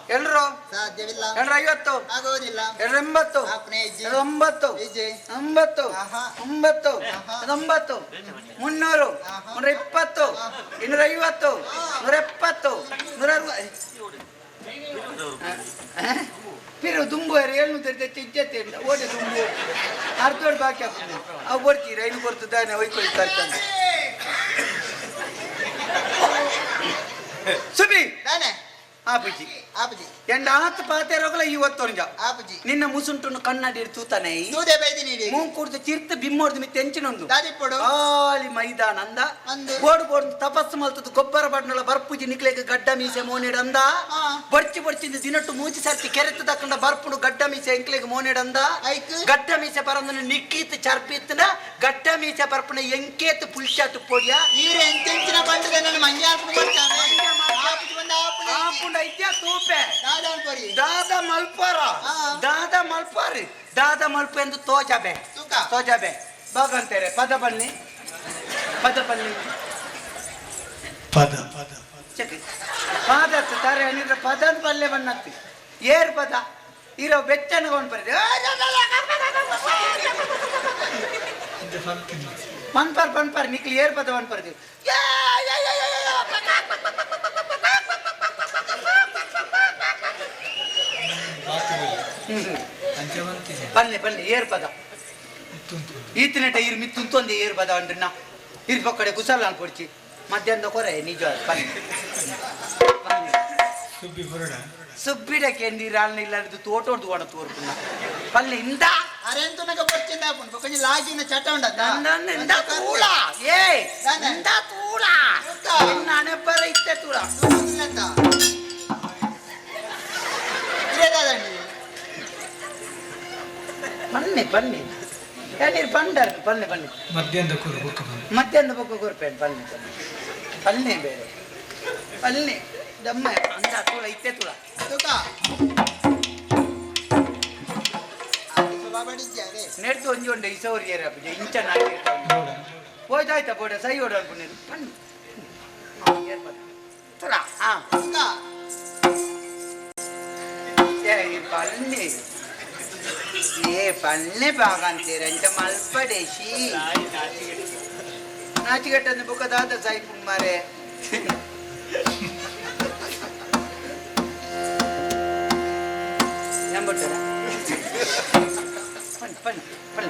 ಎಲ್ರು. ಸಾಧ್ಯವಿಲ್ಲ. 250. ಆಗೋದಿಲ್ಲ. 280. ಆಪ್ನೆ ಇಜ್ಜಿ. 9. ಇಜ್ಜಿ. 9. ಆಹಾ. 9. ಆಹಾ. 9. 300. ಆಹಾ. 320. 250. 170. 160. ಪಿರು ದುಂಬು ಏಳ್ನೂರ ಇಜ್ಜತೆ ಓಡೆ ದುಂಬು ಅರ್ಧೋಡ್ ಬಾಕಿ ಆಗ್ತದೆ. ಅವು ಬರ್ತೀರ ಐನು ಕೊಡ್ತದಾನೆ ಒಯ್ಕೊಳ್ಳಿ ಕರ್ತಾನೆ ಸುಬಿ. ದಾನೆ. ಆಪುಜಿ. ಆಪುಜಿ. ಎಂಡ ಆತ್ ಪಾತೆರೋಗಲ ಇವತ್ತೊಂಜ. ಆಪುಜಿ. ನಿನ್ನ ಮುಸುಂಟುನು ಕನ್ನಡಿ ತೂತಾನೆ. ತೂದೆ ಬೈದಿ ನೀಡಿ. ಮೂಂಕುಡ್ದು ಚಿರ್ತ ಬಿಮ್ಮೋಡ್ದು ಮಿತ್ತೆ ಎಂಚಿನೊಂದು. ದಾದಿಪ್ಪೊಡು. ಖಾಲಿ ಮೈದಾನ ಅಂದ. ಅಂದು. ಬೋಡು ಬೋಡು ತಪಸ್ಸು ಮಲ್ತದ್ದು ಗೊಬ್ಬರ ಬಣ್ಣಲ ಬರ್ಪುಜಿ ನಿಕ್ಲೆಗ್ ಗಡ್ಡ ಮೀಸೆ ಮೋನೆಡ್ ಅಂದ. ಆ. ಬಡ್ಚಿ ಬಡ್ಚಿಂದ ದಿನಟ್ಟು ಮೂಜಿ ಸರ್ತಿ ಕೆರೆತ ದಕ್ಕಂಡ ಬರ್ಪುಡು ಗಡ್ಡ ಮೀಸೆ ಎಂಕ್ಲೆಗ್ ಮೋನೆಡ್ ಅಂದ. ಐಕ್. ಗಡ್ಡ ಮೀಸೆ ಬರಂದನ ನಿಕ್ಕೀತ್ ಚರ್ಪಿತ್ನ ಗಡ್ಡ ಮೀಸೆ ಬರ್ಪುನ ಎಂಕೇತ್ ಪುಲ್ಶಾತು ಪೊಡಿಯ. ಈರೆ ಎಂತೆಂಚಿನ ಬಂಡದೆ ನನ್ನ ಮಂಗೆ ಆಪುಂಡು ಬರ್ತಾನೆ. ಆಪುಜಿ ಬಂದ ಆಪುಂಡು. ಆಪುಂಡ ಇದ್ಯಾ ತೂಪೆ. ದಾದ ಕೊರಿ. ದಾದ ಮಲ್ಪರ. ಆ. ದಾದ ಮಲ್ಪರಿ ದಾದ ಮಲ್ಪ ಎಂದು ತೋಜಬೆ. ತೂಕ. ತೋಜಬೆ ಬಾಗಂತಾರೆ ಪದ ಬನ್ನಿ ಪದ ಬನ್ನಿ. ಪದ ಪದ ಚಕ್ ಪಾದ ತಾರೆ ಅನಿದ್ರ ಪದ ಅಂತ ಬಲ್ಲೆ ಬಣ್ಣತ್ತಿ ಏರ್ ಪದ ಇರೋ ಬೆಚ್ಚನ ಕೊಂಡು ಬರ್ತದೆ. ಪನ್ಪರ್ ಪನ್ಪರ್ ನಿಕ್ಲಿ ಏರ್ ಪದ ಒನ್ ಪರ್ದು. ಬನ್ನಿ ಬನ್ನಿ ಏರ್ ಪದ ಈತನೆಟ ಇರ್ ಮಿತ್ತುಂತೊಂದು ಏರ್ ಪದ ಅಂಡ್ರನ್ನ ಇರ್ ಪಕ್ಕಡೆ ಕುಸಲ ಅನ್ಪೊಡ್ಚಿ ಮಧ್ಯಾಹ್ನದ ಕೊರೆ ನಿಜ ಬನ್ನಿ ಬನ್ನಿ. ಸುಬ್ಬಿ ಹೊರಡ. ಸುಬ್ಬಿಡ ಕೆಂದಿರಾಲ್ನ ಇಲ್ಲ ತೋಟೋಡ್ದು ಒಣ ತೋರ್ಪುನ ಪಲ್ಲೆ ಇಂದ. ಅರೆಂತುನಗ ಬೊರ್ಚಿಂದ ಆಪುಂಡು ಬೊಕೊಂಜಿ ಲಾಗಿನ ಚಟ ಉಂಡತ್ತ. ನನ್ನ ಇಂದ ತೂಳ ಏ. ದಾನೆ? ಇಂದ ತೂಳ. ತೂಕ. ನಿನ್ನ ಹಣೆಬರ ಇತ್ತೆ ತೂಳ. ಇಲ್ಲತ್ತ ಇರೇ ದಾದಂಡಿ. ಬನ್ನಿ ಬನ್ನಿ ನೀರು ಬಂಡರ್ ಬನ್ನಿ ಬನ್ನಿ. ಮಧ್ಯಾಹ್ನದ ಕೂರು ಬೊಕ್ಕ ಬಂದು. ಮಧ್ಯಾಹ್ನ ಬೊಕ್ಕ ಕೊರ್ಪೇನು ಬನ್ನಿ ಬನ್ನಿ ಪಲ್ಲೆ ಬೇರೆ ಪಲ್ಲೆ ದಮ್ಮ ಅಂದ ತೂಳ ಇತ್ತೆ ತೂಳ. ತೂಕ ಬಾಬಡಿದ್ಯಾವೆ. ನೆಡ್ದು ಒಂಜಿ ಉಂಡೆ ಇಸೌರಿಯರ ಪೂಜೆ ಇಂಚ ನಾಟಿ. ನೋಡ. ಹೋಯ್ತಾಯ್ತಾ ಬೋಡ ಸೈ ಓಡ ಅನ್ಕೊಂಡಿದ್ದು ಬನ್ನಿ ತುಳ ಹಾ. ತೂಕ. ಏ ಪಲ್ಲೆ ಏ ಪಲ್ಲೆ ಬಾಗಂತೀರ ಇಂಚ ಮಲ್ಪಡೇಶಿ ನಾಚಿಗೆಟ್ಟಂದು ಬುಕ್ಕ ದಾದ ಸಾಯಿಪು ಮಾರೆ. ಪಣ್ ಪಣ್ ಪಣ್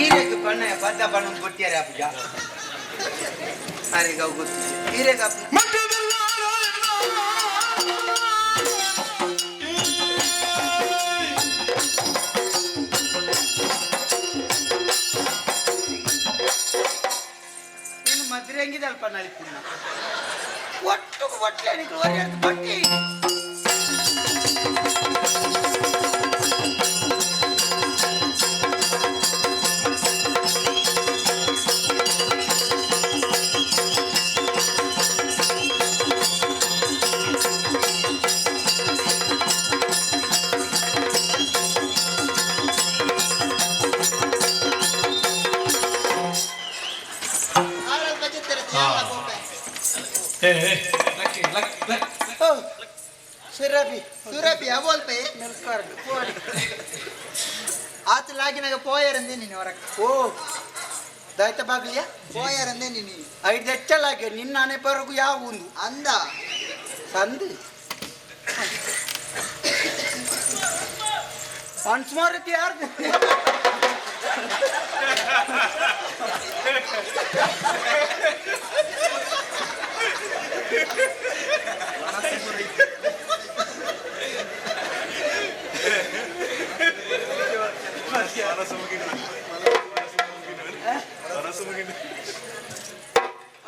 ಈರೆಗ್ ಪಣ್ಣಯ್ಯ ಪದ್ದ ಪಣ್ಣು ಕೊಟ್ಟಿಯಾರೆ ಅಪ್ಪುಜ ಅರೆಗ ಅವು ಗೊತ್ತಿದೆ ಈರೆಗ್ ಅಪ್ಪನ ನೀನು ಮದ್ರೆ ಹೆಂಗಿದೆ ಅಲ್ಪ ನಳಿಪುಣ್ಣ ಒಟ್ಟು ಒಟ್ಲೆ ನಿಕ್ಲು ಒರಿ ಬಟ್ಟೆ. ಆರಲ್ ಬಜೆತ್ತರ ಯಾಲ ಗೋಪೆ. ಏ ಏ, ಲಕ್ಕಿ ಲಕ್ಕಿ ಲಕ್ಕಿ. ಓ ಸುರಭಿ. ಸುರಭಿ ಅವೋಲ್ಪೆ. ಮೆಲ್ಕಾರ್ಡ್ ಕೋಡಿ. ಆತ ಲಾಗಿನಾಗ ಪೋಯರಂದೆ ನೀನು ಹೊರಗೆ. ಓ ದಾಯ್ತ ಬಾಗ್ಲಿಯಾ. ಪೋಯರಂದೆ ನೀನು. ಐದು ಹೆಚ್ಚಲಾಗೆ ನಿನ್ನ ಅನೆ ಬರಗು ಯಾವ ಒಂದು ಅಂದ. ಸಂದು ಒನ್ಸ್ ಮೋರ್ ಯಾರ್ದು?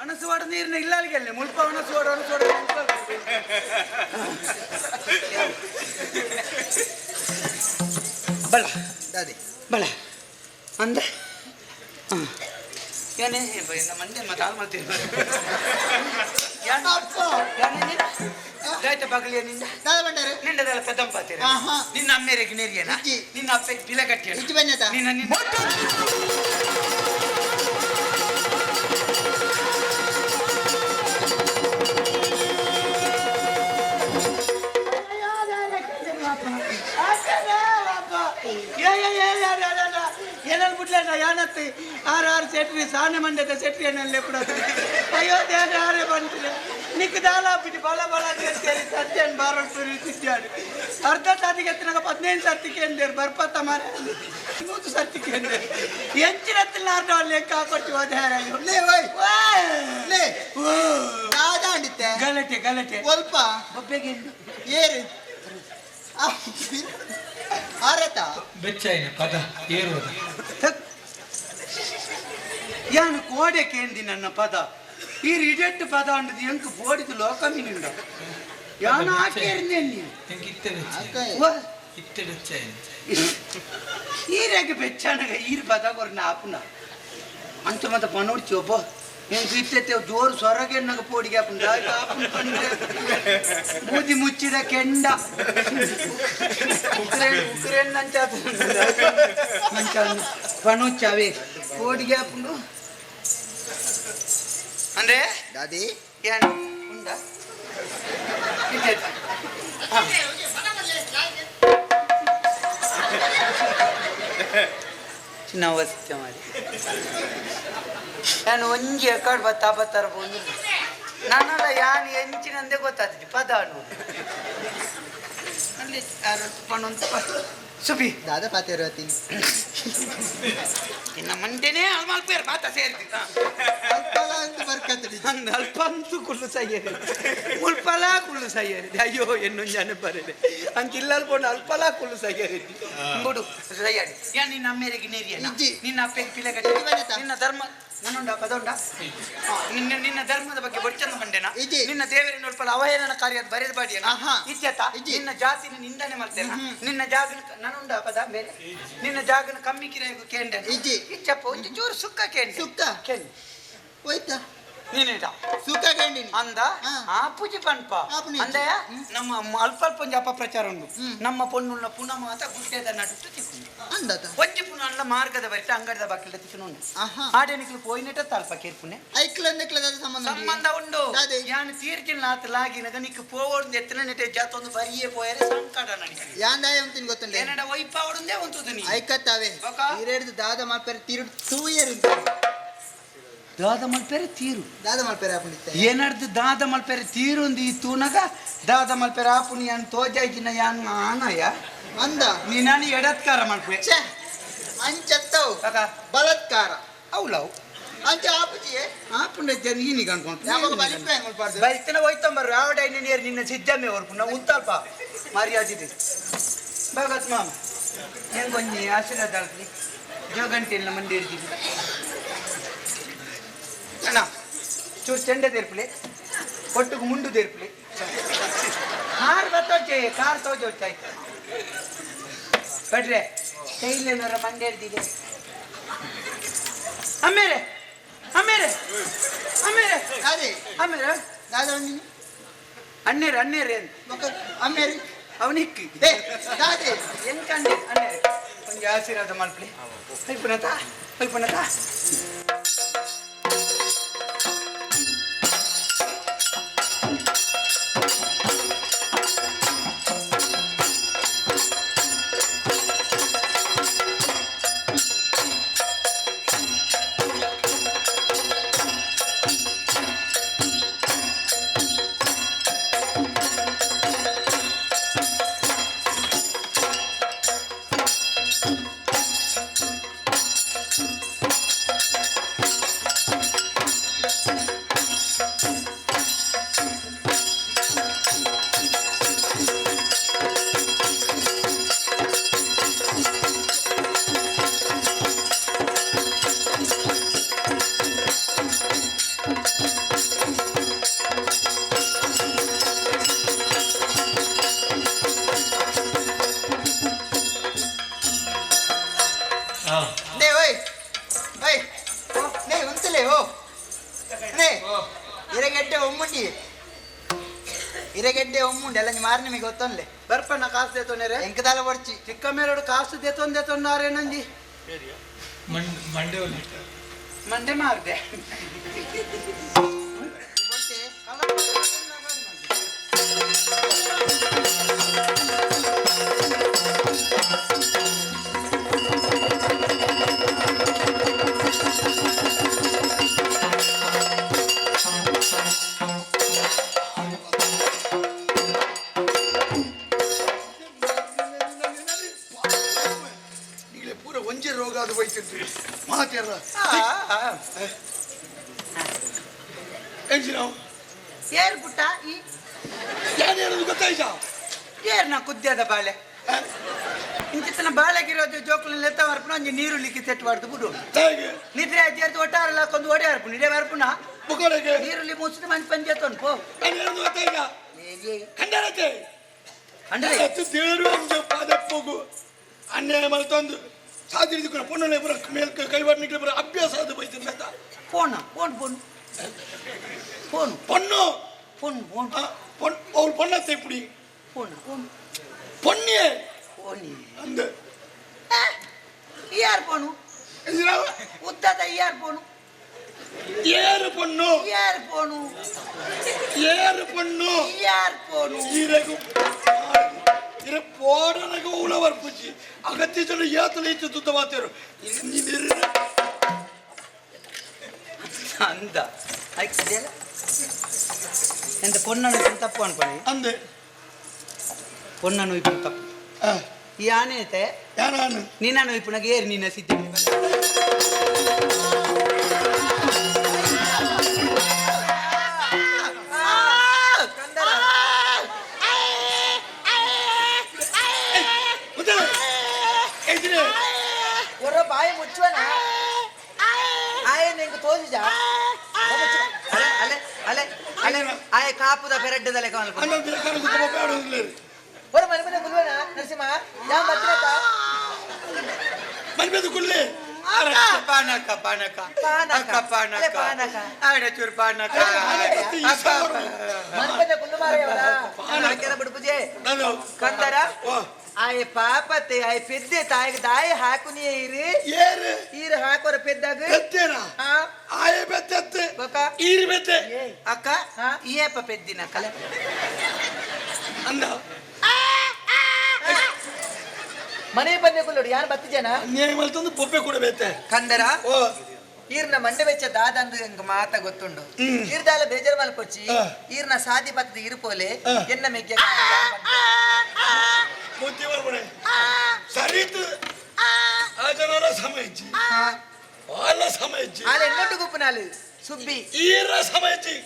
ಒಣಸುವಾಡ ನೀರಿನ ಇಲ್ಲ ಅಲ್ಲಿಗೆ ಮುಲ್ಪ ಒಣಸುವಾಡ ಒಣಸುವಾಡ. ಬಳ. ದಾದಿ. ಬಳ ಅಂದ ಏನೇ ಮಂಡೆ ಮತ್ತೆ ಹಾಳು ಮಾಡ್ತೀನಿ. ದಾಯ್ತ ಬಾಗಲಿಯ ನಿಂದ. ದಾದ ಬಂಡಾರೆ. ನಿಂಡದಲ್ಲ ಪದಂಪಾತೀರ. ಆಹಾ. ನಿನ್ನ ಅಮ್ಮೇರಿಗೆ ನೀರಿಯನ. ಇಜ್ಜಿ. ನಿನ್ನ ಅಪ್ಪಗೆ ಬಿಲ ಕಟ್ಟಿಯ. ಇಜ್ಜಿ ಬನ್ಯತ. ನಿನ್ನ ನಿನ್ನ ಏನಲ್ಲಿ ಬಿಡ್ಲೇನ ಯಾನತ್ತಿ ಆರು ಆರು ಸೆಟ್ರಿ ಸಾನೆ ಮಂಡ್ಯದ ಸೆಟ್ರಿ ಏನಲ್ಲಿ ಕೂಡ. ಅಯ್ಯೋ ದೇವ್ರೆ, ಆರೆ ಬಂತಿಲ್ಲ ನಿಕ್ ದಾಲ ಬಿಟ್ಟು ಬಲ ಬಲ ಸೇರಿ ಸತ್ಯನ್ ಬಾರೋಟು ತಿದ್ದಾಡು. ಅರ್ಧ ತಾತಿಗೆ ಎತ್ತಿನಾಗ 15 ಸರ್ತಿ ಕೇಂದೇರು ಬರ್ಪತ್ತ ಮಾರ 100 ಸರ್ತಿ ಕೇಂದೇರು ಎಂಚಿನ ಅರ್ಧ ಅಲ್ಲಿ ಲೆಕ್ಕ ಹಾಕೊಟ್ಟು ಹೋದ. ಲೇ ಓಯ್ ಲೇ, ದಾದ ಅಂಡಿತ್ತೆ. ಗಲಾಟೆ ಗಲಾಟೆ. ಒಲ್ಪ. ಬೊಬ್ಬೆಗೆ. ಏರು ಆರತ. ಬೆಚ್ಚಾಯಿನ ಪದ ಏರುವುದ. ಯಾನು ಕೋಡೆ ಕೇಂದಿ ನನ್ನ ಪದ ಈ ರಿಜೆಕ್ಟ್ ಪದ ಅಂಡದು ಎಂಕ್ ಬೋಡಿದು ಲೋಕ ಮೀನುಂಡ ಯಾನು ಹಾಕೇರ್ನೆ ನೀನು. ಎಂಕ್ ಇತ್ತೆ ಬೆಚ್ಚ. ಇತ್ತೆ ಬೆಚ್ಚಾಯಿನ. ಈರಾಗೆ ಬೆಚ್ಚಾನಗ ಈರ್ ಪದ ಕೊರ್ನ ಆಪುನ ಅಂಚ ಮತ್ತೆ ಪನೋಡ್ಚಿ ಒಬ್ಬ ಎಂಕ್ ಇತ್ತೆ ಜೋರು ಸೊರಗೆ ಎನ್ನಗ ಪೋಡಿಗೆ ಆಪುಂಡ ಆಪುನ ಪಂಡೆ ಬೂದಿ ಮುಚ್ಚಿದ ಕೆಂಡ ಉಕ್ರೇನ್ ಉಕ್ರೇನ್ ನಂಚ ಅಂಚ ಪನೋಚಾವೆ ಪೋಡಿಗೆ ಆಪುಂಡು ಅಂದ್ರೆ ದಾದಿ. ಏನು ಉಂಡ ಇತ್ತೆ. ಚಿನ್ನ ವಸ್ತು ಮಾಡಿ ನಾನು ಒಂಜಿ ಎಕಾಡ್ ಬತ್ತ ಬತ್ತಾರ ಬಂದು ನಾನಲ್ಲ ಯಾನ್ ಎಂಚಿನಂದೆ ಗೊತ್ತಾಗ್ತದೆ ಪದ ಅನ್ನೋದು ಅಲ್ಲಿ ಯಾರು ಪಣ್ಣೊಂದು ಸುಬಿ. ದಾದ ಪಾತೇರು ಅತ್ತೀನಿ. ಇನ್ನ ಮಂಡೆನೇ ಅಲ್ಮಾಲ್ಪೇರ್ ಮಾತ ಸೇರ್ತಿ. ಅಲ್ಪಲ ಅಂತ ಬರ್ಕತ್ತಡಿ. ಅಂದ್ ಅಲ್ಪ ಅಂತೂ ಕುಳ್ಳು ಸೈಯರಿ ಮುಲ್ಪಲ ಕುಳ್ಳು ಸೈಯರಿ. ಅಯ್ಯೋ ಎನ್ನೊಂಜಾನೆ ಬರದೆ ಅಂಚ ಇಲ್ಲಲ್ ಪೋಂಡು ಅಲ್ಪಲ ಕುಳ್ಳು ಸೈಯರಿ ಬಿಡು ಸೈಯರಿ. ಯಾ ನಿನ್ನ ಅಮ್ಮೇರಿಗೆ ನೇರಿಯನ. ಇಜ್ಜಿ. ನಿನ್ನ ಅಪ್ಪಗೆ ಪಿಲೆ ಕಟ್ಟಿ. ಇಜ್ಜಿ ಬನ್ನಿತ. ನಿನ್ನ ಧರ್ಮ ನನ್ನುಂಡ ಪದೊಂಡ ನಿನ್ನ ನಿನ್ನ ಧರ್ಮದ ಬಗ್ಗೆ ಬೊಚ್ಚಂದ ಬಂಡೆನ. ಇಜ್ಜಿ. ನಿನ್ನ ದೇವರಿನ ಒಳ್ಪಲ ಅವಹೇಳನ ಕಾರ್ಯ ಬರೆದ ಬಾಡಿಯನ. ಆಹಾ. ಇತ್ಯತ. ಇಜ್ಜಿ. ನಿನ್ನ ಜಾತಿನ ನಿಂದನೆ ಮಾಡ್ತೇನೆ. ನಿನ್ನ ಜಾಗನ ನನ್ನುಂಡ ಪದ ಮೇಲೆ ನಿನ್ನ ಜಾಗನ ಕಮ್ಮಿ ಕಿರಾಯಗು ಕೇಂದ್ರ. ಇಜ್ಜಿ. ಇಚ್ಚಪ್ಪ ಒಂಜಿ ಚೂರು ಸುಕ್ಕ ಕೇಂದ್ರ. ಸುಕ್ಕ? ಕೇಂದ್ರ. ಹೋಯ್ತಾ. ನೀನೇಟ ಸುಖ ಗಂಡಿನಿ. ಅಂದ. ಹಾ. ಆ ಪೂಜೆ ಪನ್ಪ. ಆಪುನಿ. ಅಂದಯ ನಮ್ಮ ಅಲ್ಪ ಅಲ್ಪ ಒಂಜಿ ಅಪಪ್ರಚಾರ ಉಂಡು. ಹ್ಮ್. ನಮ್ಮ ಪೊಣ್ಣುಳ್ಳ ಪುನಃ ಮಾತ ಗುಡ್ಡೆದ ನಡುಟ್ಟು ತಿಕ್ಕು. ಅಂದತ. ಒಂಜಿ ಪುನಃ ಅಲ್ಲ ಮಾರ್ಗದ ಬರಿತ ಅಂಗಡಿದ ಬಾಕಿಲ್ದ ತಿಕ್ಕುನು ಉಂಡು. ಆಹಾ. ಆಡೆನಿಕ್ಲು ಪೋಯಿನೆಟ ತಲ್ಪ ಕೇರ್ಪುನೆ. ಐಕ್ಲಂದಕ್ಲದ ಸಂಬಂಧ ಉಂಡು. ಸಂಬಂಧ ಉಂಡು. ದಾದೆ? ಯಾನ್ ತೀರ್ಜಿಲ್ ನಾತ್ ಲಾಗಿನಗ ನಿಕ್ ಪೋವೊಡ್ದು ಎತ್ತನ ನೆಟೆ ಜಾತೊಂದು ಬರಿಯೇ ಪೋಯರೆ ಸಂಕಟ ನನಗೆ. ಯಾಂದಾಯ ಉಂತಿನ್ ಗೊತ್ತುಂಡೆ. ಏನಡ ಒಯ್ಪ ಅವಡುಂದೇ ಉಂಟುದು ನೀ. ಐಕತ್ತಾವೆ. ಬೊಕ? ಈರೇಡ್ದು ದಾದ ಮಾಲ್ಪರೆ ತಿರುಡು ತೂಯರು. ದಾದ ಮಲ್ಪೆರೆ ತೀರು ದಾದ ಮಲ್ಪೆರೆ ಆಪುಂಡಿತ್ತೆ ಏನರ್ದು ದಾದ ಮಲ್ಪೆರೆ ತೀರುಂದು ಈ ತೂನಗ ದಾದ ಮಲ್ಪೆರೆ ಆಪುನಿ ಯಾನ್ ತೋಜಾಯ್ಜಿನ ಯಾನ್ ಆನಯ ಅಂದ ನೀನಾನು ಎಡತ್ಕಾರ ಮಲ್ಪೆ ಛೆ ಅಂಚತ್ತವು ಕಾಕ ಬಲತ್ಕಾರ ಅವಲವು ಅಂಚ ಆಪುಜಿಯೇ ಆಪುಂಡ ಜನ ಈನಿಗೆ ಅನ್ಕೊಂಡು ಯಾವಾಗ ಬಲಿಪೆ ಮಲ್ಪಾರ್ದು ಬೈತನ ಹೋಯ್ತಂಬರ್ರು ಯಾವ ಡೈನ ನೀರು ನಿನ್ನ ಸಿದ್ದಮ್ಮೆ ಹೊರ್ಪು ನಾವು ಉಂತಲ್ಪ ಮರ್ಯಾದಿದೆ ಭಗತ್ ಮಾಮ ಹೆಂಗೊಂಜಿ ಆಶೀರ್ವಾದ ಅಲ್ರಿ ಜೋಗಂಟಿಲ್ಲ ಮಂಡಿ ಹಿಡ್ದಿದ್ವಿ ಅಣ್ಣ ಚೂರು ಚೆಂಡೆ ತೆರ್ಪಲಿ ಒಟ್ಟಿಗೆ ಮುಂಡು ತೆರ್ಪಲಿ ಕಾರ್ ಬತ್ತೋಚೆ ಕಾರ್ ತೋಜೋಚಾಯ್ತು ಬಟ್ರೆ ಕೈಲೇನಾರ ಮಂಡೆ ಹಿಡ್ದಿದೆ ಅಮ್ಮೇರೆ ಅಮ್ಮೇರೆ ಅಮ್ಮೇರೆ ಅದೇ ಅಮ್ಮೇರೆ ದಾದ ಒಂದಿನಿ ಅಣ್ಣೇರು ಅಣ್ಣೇರು ಅಂತ ಬೊಕ್ಕ ಅಮ್ಮೇರಿ ಅವನಿಕ್ಕಿ ಏ ದಾದೆ ಎಂಕಂಡೆ ಅಣ್ಣೇರು ಒಂಜಿ ಆಶೀರ್ವಾದ ಮಲ್ಪಲಿ ಹೊಯ್ಪುನತ ಹೊಯ್ಪುನತ ನೇ ಓಯ್ ಓಯ್ ನೇ ಉಂತಲೇ ಓ ನೇ ಇರಗೆಡ್ಡೆ ಒಮ್ಮುಂಡಿ ಇರಗೆಡ್ಡೆ ಒಮ್ಮುಂಡಿ ಎಲ್ಲ ಮಾರು ನಿಮಗೆ ಗೊತ್ತೊನ್ಲೆ ಬರ್ಪಣ್ಣ ಕಾಸು ದೇತೊಂದರೆ ಎಂಕದಾಲ ಬರ್ಚಿ ಚಿಕ್ಕ ಮೇರೋಡು ಕಾಸು ದೇತೊಂದೇತೊಂದಾರೆ ನಂಜಿ ಮಂಡೆ ಮಂಡೆ ಮಾರ್ದೆ ಈಗಲೇ ಪೂರ ಒಂಜೆ ರೋಗ ಅದು ಹೋಯ್ತಿತ್ತು ಮಾತಾಡ ಎಂಜಿನ ಏರ್ ಪುಟ್ಟ ಈ ಯಾರು ಹೇಳೋದು ಗೊತ್ತಾಯ್ತಾ ಏರ್ನ ಕುದ್ಯದ ಬಾಳೆ ಇಂಚಿತ್ತನ ಬಾಳೆಗಿರೋದು ಜೋಕುಲ ಲೆತ್ತ ವರ್ಪಣ ಒಂಜಿ ನೀರು ಲಿಕ್ಕಿ ಸೆಟ್ ಮಾಡ್ದು ಬಿಡು ತಾಯಿಗೆ ನಿದ್ರೆ ಅಜ್ಜರ್ದು ಒಟ್ಟಾರಲ್ಲ ಹಾಕೊಂಡು ಒಡೆ ಅರ್ಪಣ ಇಡೇ ವರ್ಪಣ ಮುಖೋಡೆಗೆ ನೀರುಳ್ಳಿ ಮುಸಿದ ಮಂಚ್ ಪಂಜೆ ಪೋ ನಾನು ಹೇಳೋದು ಗೊತ್ತಾಯ್ತಾ ಕಂಡರತೆ ಅಂದ್ರೆ ಅತ್ತು ದೇವರು ಅಂಜ ಪಾದಪ್ಪಗು ಅನ್ಯಾಯ ಮಲ್ತೊಂದು ಸಾಧ್ಯ ಕೂಡ ಪೊಣ್ಣಲೆ ಪೂರ ಮೇಲ್ ಕೈವಾಡ ಪೂರ ಅಭ್ಯಾಸ ಅದು ಬೈತಿರ್ಲತ್ತ ಫೋನ್ ಫೋನ್ ಫೋನ್ ಫೋನ್ பொண்ணு ಫೋನ್ ಫೋನ್ பொன் அவள் பொண்ணத்தை இப்படி ಫೋನ್ ಫೋನ್ பொன்னியே ಫೋನ್ அந்த ಯಾರು ಫೋನು ಉದ್ದದ ಯಾರು ಫೋನು ஏறு பொண்ணு ಯಾರು ಫೋನು ஏறு பொண்ணு ಯಾರು ಫೋನು ಇರಗು ಇರ ಪೋಡನಗ ಉಳವರ್ ಪೂಜಿ ಅಗತ್ಯ ಜನ ಏತಲ ಇತ್ತು ತುತ್ತ ಮಾತೇರು ಅಂದ ಆಯ್ತಿದೆಯಲ್ಲ ಎಂತ ಪೊನ್ನನು ತಪ್ಪು ಅನ್ಕೊಳ್ಳಿ ಅಂದೆ ಪೊನ್ನನು ಇಪ್ಪು ತಪ್ಪು ಈ ಆನೆ ಐತೆ ಯಾರು ನಿನ್ನನು ಇಪ್ಪುನಾಗ ಏರ್ ನಿನ್ನ ಸಿದ್ಧ ಒರ ಬಾಯಿ ಮುಚ್ಚುವನ ಆಯೆ ನಿಂಗೆ ತೋಜಿಜ ಅಲೆ ಅಲೆ ಅಲೆ ಅಲೆ ಆಯೆ ಕಾಪುದ ಪೆರಡ್ಡದ ಲೆಕ್ಕ ಒರ ಮನೆ ಮನೆ ಗುಲ್ವನ ನರಸಿಂಹ ಯಾ ಬತ್ತಿರತ ಮನ್ಬೇದು ಕುಲ್ಲೆ ಪಾನಕ ಪಾನಕ ಪಾನಕ. ಅಕ್ಕ ಪಾನಕ ಅಲೆ ಪಾನಕ. ಆಡ ಚೂರು ಪಾನಕ ಅಕ್ಕ ಮನೆ ಮನೆ ಗುಲ್ಲು ಮಾರಾಯವರ ಪಾನಕ ಬಿಡ್ಪುಜೆ ನಾನು ಕಂದರ ಆಯೆ ಪಾಪತೆ ಆಯೆ ಪೆದ್ದೆ ತಾಯಿಗೆ ದಾಯ ಹಾಕುನಿ ಇರಿ ಏರು ಈರು ಹಾಕೋರ ಪೆದ್ದಾಗ ಬೆತ್ತೇನಾ ಆ ಆಯೆ ಬೆತ್ತೆತ್ತೆ ಬೊಕ ಈರು ಬೆತ್ತೆ ಅಕ್ಕ ಏಪ ಪೆದ್ದಿನ ಕಲೆ ಅಂದ ಮನೆ ಬಂದೆ ಗುಲ್ಲೋಡು ಯಾರು ಬತ್ತಿಜನ ಅನ್ಯಾಯ ಮಲ್ತಂದು ಬೊಬ್ಬೆ ಕೂಡ ಬೆತ್ತೆ ಕಂದರ ಓ ಈರ್ನ ಮಂಡೆ ವೆಚ್ಚ ದಾದಂದು ಎಂಕ್ ಮಾತ ಗೊತ್ತುಂಡು. ಈರ್ದಾಲ ಬೇಜಾರ್ ಮಲ್ಪೊಚ್ಚಿ. ಈರ್ನ ಸಾದಿ ಪತ್ತದ ಇರುಪೋಲೆ ಎನ್ನ ಮೆಗ್ಗೆ ಬುದ್ಧಿ ಬರ್ಬಡೆ ಸರಿತು ಆ ಜನರ ಸಮಯ ಇಜ್ಜಿ, ಆಲ ಸಮಯ ಇಜ್ಜಿ. ಆಲ ಎನ್ನೊಟ್ಟು ಗುಪ್ಪುನಾಲು ಸುಬ್ಬಿ ಈರ ಸಮಯ ಇಜ್ಜಿ,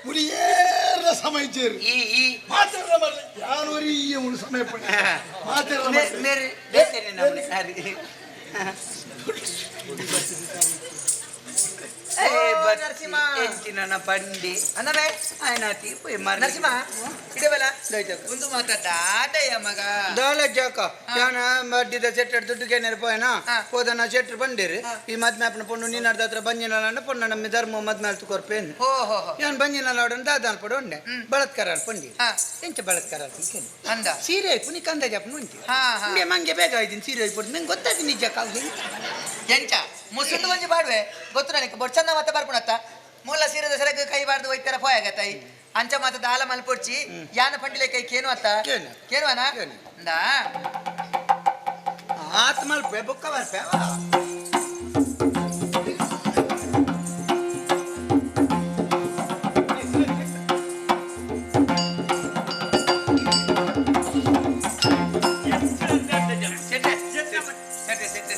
ಮುಡಿ ಏರ ಸಮಯ ಇಜ್ಜಿ. ಈ ಈ ಮಾತಾಡ್ರ ಮರ್ಲೆ ಯಾರು ಈ ಮುಳು ಸಮಯ ಪಡೆ ಮಾತಾಡ್ರ ಮರ್ಲೆ. ಮೇರೆ ಬೇಸೇನೆ ನಮ್ಮನೆ ಸರಿ. ಏ ನರಸಿಂಹ. ಎಂಚಿನ ಪಂಡಿ ಅನ್ನಮೇ ಆಯ್ನಾತಿ ಪೋಯ್ ಮಾರ್. ನರಸಿಂಹ ಇಡವಲ್ಲ. ದಯಚಾಕ. ಒಂದು ಮಾತ ದಾದಯ್ಯ ಮಗ. ದಾಲ ಜಾಕ ಯಾನ ಮಡ್ಡಿದ ಸೆಟ್ಟರ್ ದುಡ್ಡು ಕೇನರ್ ಪೋಯನ. ಹೋದನ ಶೆಟ್ರು ಬಂದಿರಿ. ಈ ಮದ್ಮೆ ಅಪ್ಪನ ಪೊಣ್ಣು ನೀನಾರ್ದ ಹತ್ರ ಬಂಜಿನ ಪೊಣ್ಣ ನಮ್ಮ ಧರ್ಮ ಮದ್ಮೆ ಅಲ್ತು ಕೊರ್ಪೇನು. ಹೋ ಹೋ ಹೋ. ಯಾನ್ ಬಂಜಿನ ಆಡನ್ ದಾದ ಅನ್ಪಡು ಉಂಡೆ ಬಳತ್ಕಾರ ಅನ್ಪಂಡಿ. ಎಂಚ ಬಳತ್ಕಾರ ಅನ್ಪಂಡಿ? ಅಂದ. ಸೀರೆ ಆಯ್ಪು ನೀ ಕಂದ ಜಾಪನ ಉಂಟು. ಹಾ, ಹಾ. ಮಂಗೆ ಮಂಗೆ ಬೇಗ ಆಯ್ತೀನಿ ಸೀರೆ ಆಯ್ಪು ನಂಗೆ ಗೊತ್ತಾಯ್ತು ನಿಜ ಕಾವು. ಎಂಚ ಮುಸುಂಡು ಒಂಜಿ ಬಾಡುವೆ ಗೊತ್ತು ನನಗೆ ಬೊಡ್ಚಂದ ಮತ್ತೆ ಬರ್ಪುಣತ್ತ ಮೂಲ ಸೀರೆದ ಸೆರಗು ಕೈ ಬಾರ್ದು ಒಯ್ತಾರ ಪೋಯಾಗತ್ತೈ ಅಂಚ ಮಾತ ದಾಲ ಮಲ್ಪೊಡ್ಚಿ ಯಾನ ಪಂಡಿಲೆ ಕೈ ಕೇನು ಅತ್ತ. ಕೇನು. ಕೇನುವನ. ಕೇನು. ಅಂದಾ. ಆತ್ ಮಲ್ಪೆ ಬೊಕ್ಕ ಬರ್ಪೆ. ಸೆಟ್ಟೆ ಸೆಟ್ಟೆ ಸೆಟ್ಟೆ ಸೆಟ್ಟೆ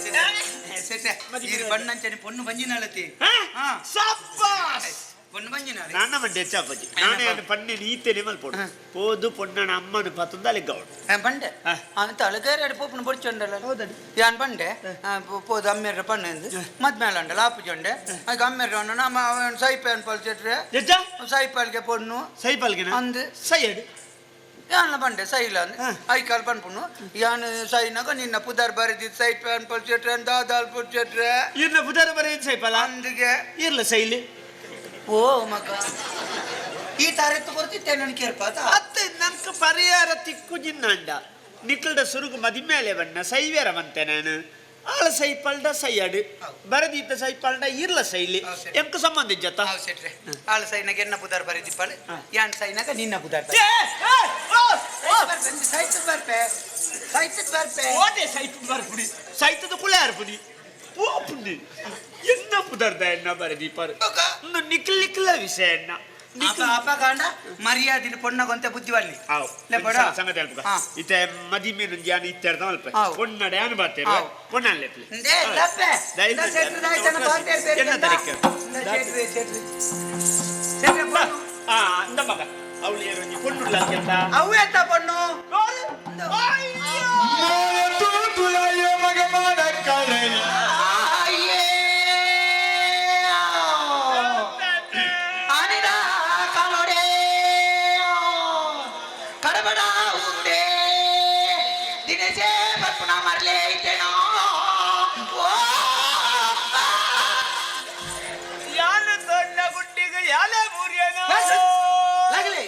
ಸೆಟ್ಟೆ ಈರು ಬಣ್ಣಂಚನೆ ಪೊಣ್ಣು ಬಂಜಿನಳತಿ. ಹಾ. ಸಬ್ಬಾಸ್. ಪೊಣ್ಣು ಬಂಜಿನಾಳೆ. ನಾನ ಮಂಡೆ ಹೆಚ್ಚಾಪಜ್ಜಿ ನಾನೇ ಅದನ್ನ ಪನ್ನೆ ನೀತೇನೆ ಮಲ್ಪೊಡು ಪೋದು ಪೊಣ್ಣನ ಅಮ್ಮನ ಪತ್ತೊಂದು ಗೌಡ್. ಬಂಡೆ. ಅಂತ ಅಳಗೇರಾಡಿ ಪೋಪನ ಬೊಡ್ಚೊಂಡಲ್ಲ. ಹೌದಡಿ. ಯಾನ್ ಬಂಡೆ ಪೋದು ಅಮ್ಮೇರ ಪಣ್ಣೆ ಮದ್ಮೇಲೆ ಅಂಡಲ್ಲ ಆಪುಜೊಂಡೆ ಆಗ ಅಮ್ಮೇರ ನಮ್ಮ ಸೈಪೆ ಅನ್ಪಲ್ ಸೆಟ್ರೆ. ಎಜ್ಜ. ಸೈಪಾಲ್ಗೆ ಪೊಣ್ಣು. ಸೈಪಾಲ್ಗೆನ. ಅಂದ್. ಸೈಯಡ್. ಯಾನ್ಲ ಬಂಡೆ ಸೈಲ ಅಂದ್. ಐಕಾಲ್ ಪನ್ಪುನು ಯಾನ್ ಸೈನಾಗ ನಿನ್ನ ಪುದರ್ ಬರೆದಿದ್ದು ಸೈಪೆ ಅನ್ಪಲ್ ಸೆಟ್ರೆ ದಾದಾಲ್ ಸೆಟ್ರೆ. ಇರ್ನ ಬುಧಾರ ಬರೀ ಸೈಪಾಲ. ಅಂದಿಗೆ. ಇರ್ಲ ಸೈಲಿ. ಓ ಮಗ ಈ ತಾರೆತ್ತು ಕೊರ್ತಿತ್ತೆ ನನ್ ಕೇರ್ಪಾತ. ಅತ್ತೆ ನಂಗೆ ಪರಿಹಾರ ತಿಕ್ಕು ಜಿನ್ನಂಡ ನಿಕ್ಕಲ್ಡ ಸುರುಗು ಮದಿಮೇಲೆ ಬಣ್ಣ ಸೈವೇರ ಬಂತೆ ನಾನು ಆಳ ಸೈಪಲ್ಡ ಸೈಯಡು ಬರದೀತ ಸೈಪಲ್ಡ ಇರ್ಲ ಸೈಲಿ. ಹೌದ್ ಸರಿ. ಎಂಕ ಸಂಬಂಧ ಇಜ್ಜತ್ತ. ಹೌದು ಸೆಟ್ರೆ ಆಳ ಸೈನಾಗ ಎನ್ನ ಪುದರ್ ಬರೆದಿಪ್ಪಾಳೆ ಯಾನ್ ಸೈನಾಗ ನಿನ್ನ ಪುದರ್. ಛೇ, ಏ, ಓ, ಓ. ಸೈತದ ಬರ್ಪೆ ಸೈತದ ಬರ್ಪೆ. ಓಟೆ ಸೈತದ ಬರ್ಪುಡಿ ಸೈತದ ಕುಲ ಅರ್ಪುಡಿ ಪೋಪುಂಡಿ ಎನ್ನ ಪುದರ್ದ ಎನ್ನ ಬರದೀಪರ್ ನಿಕ್ಲ್ ನಿಕ್ಲ ವಿಷಯ ಎನ್ನ. ಅಪ್ಪ ಅಪ್ಪ ಕಾಂಡ ಮರ್ಯಾದಿನ ಪೊಣ್ಣಗೊಂತೆ ಬುದ್ಧಿ ಬರ್ಲಿ. ಆವ್. ಲೇ ಬಡ. ಸಂಗತಿ ಅಲ್ಪ. ಇತ್ತೆ ಮದಿಮೆ ನಂಜಿ ಇತ್ತೆರ್ದ ಅಲ್ಪ. ಆವ್. ಪೊನ್ನಡೆ ಅನ್ ಬಾತೇರು. ಆವ್. ಪೊನ್ನಲ್ಲೆಪ್ಲೆ. ಇಂದೇ ಲಪ್ಪೆ. ಇಂದ ಸೆಟ್ರು ದಾಯ್ತನ ಬಾತೇರು ಬೇರೆ. ಎನ್ನ ಇಂದ. ತರೀಕೆ. ಇಂದ ಸೆಟ್ರು, ಸೆಟ್ರು. ಸೆಟ್ರು ಪೊಣ್ಣು. ಆ ಅಂದ ಮಗ ಅವಳು ಏನು ಪೊನ್ನುಲ್ಲ ಅಂತ. ಅವು ಎಂತ ಪೊಣ್ಣು? ಮಗ ಮಾಡಕ್ಕಳೆ. ಅಯ್ಯೇ. ಆನಿದ ಕಾಲೋಡೆ ಕಡಬಡ ಊರುಡೆ ದಿನೇಶೇ ಬರ್ಪುಣ ಮರ್ಲೆ ಇದ್ದೇನೋ ಓ. ಯಾನ ದೊಡ್ಡ ಗುಡ್ಡಿಗೆ ಯಾಲ ಬೂರಿಯನೋ. ಲಗಲೆ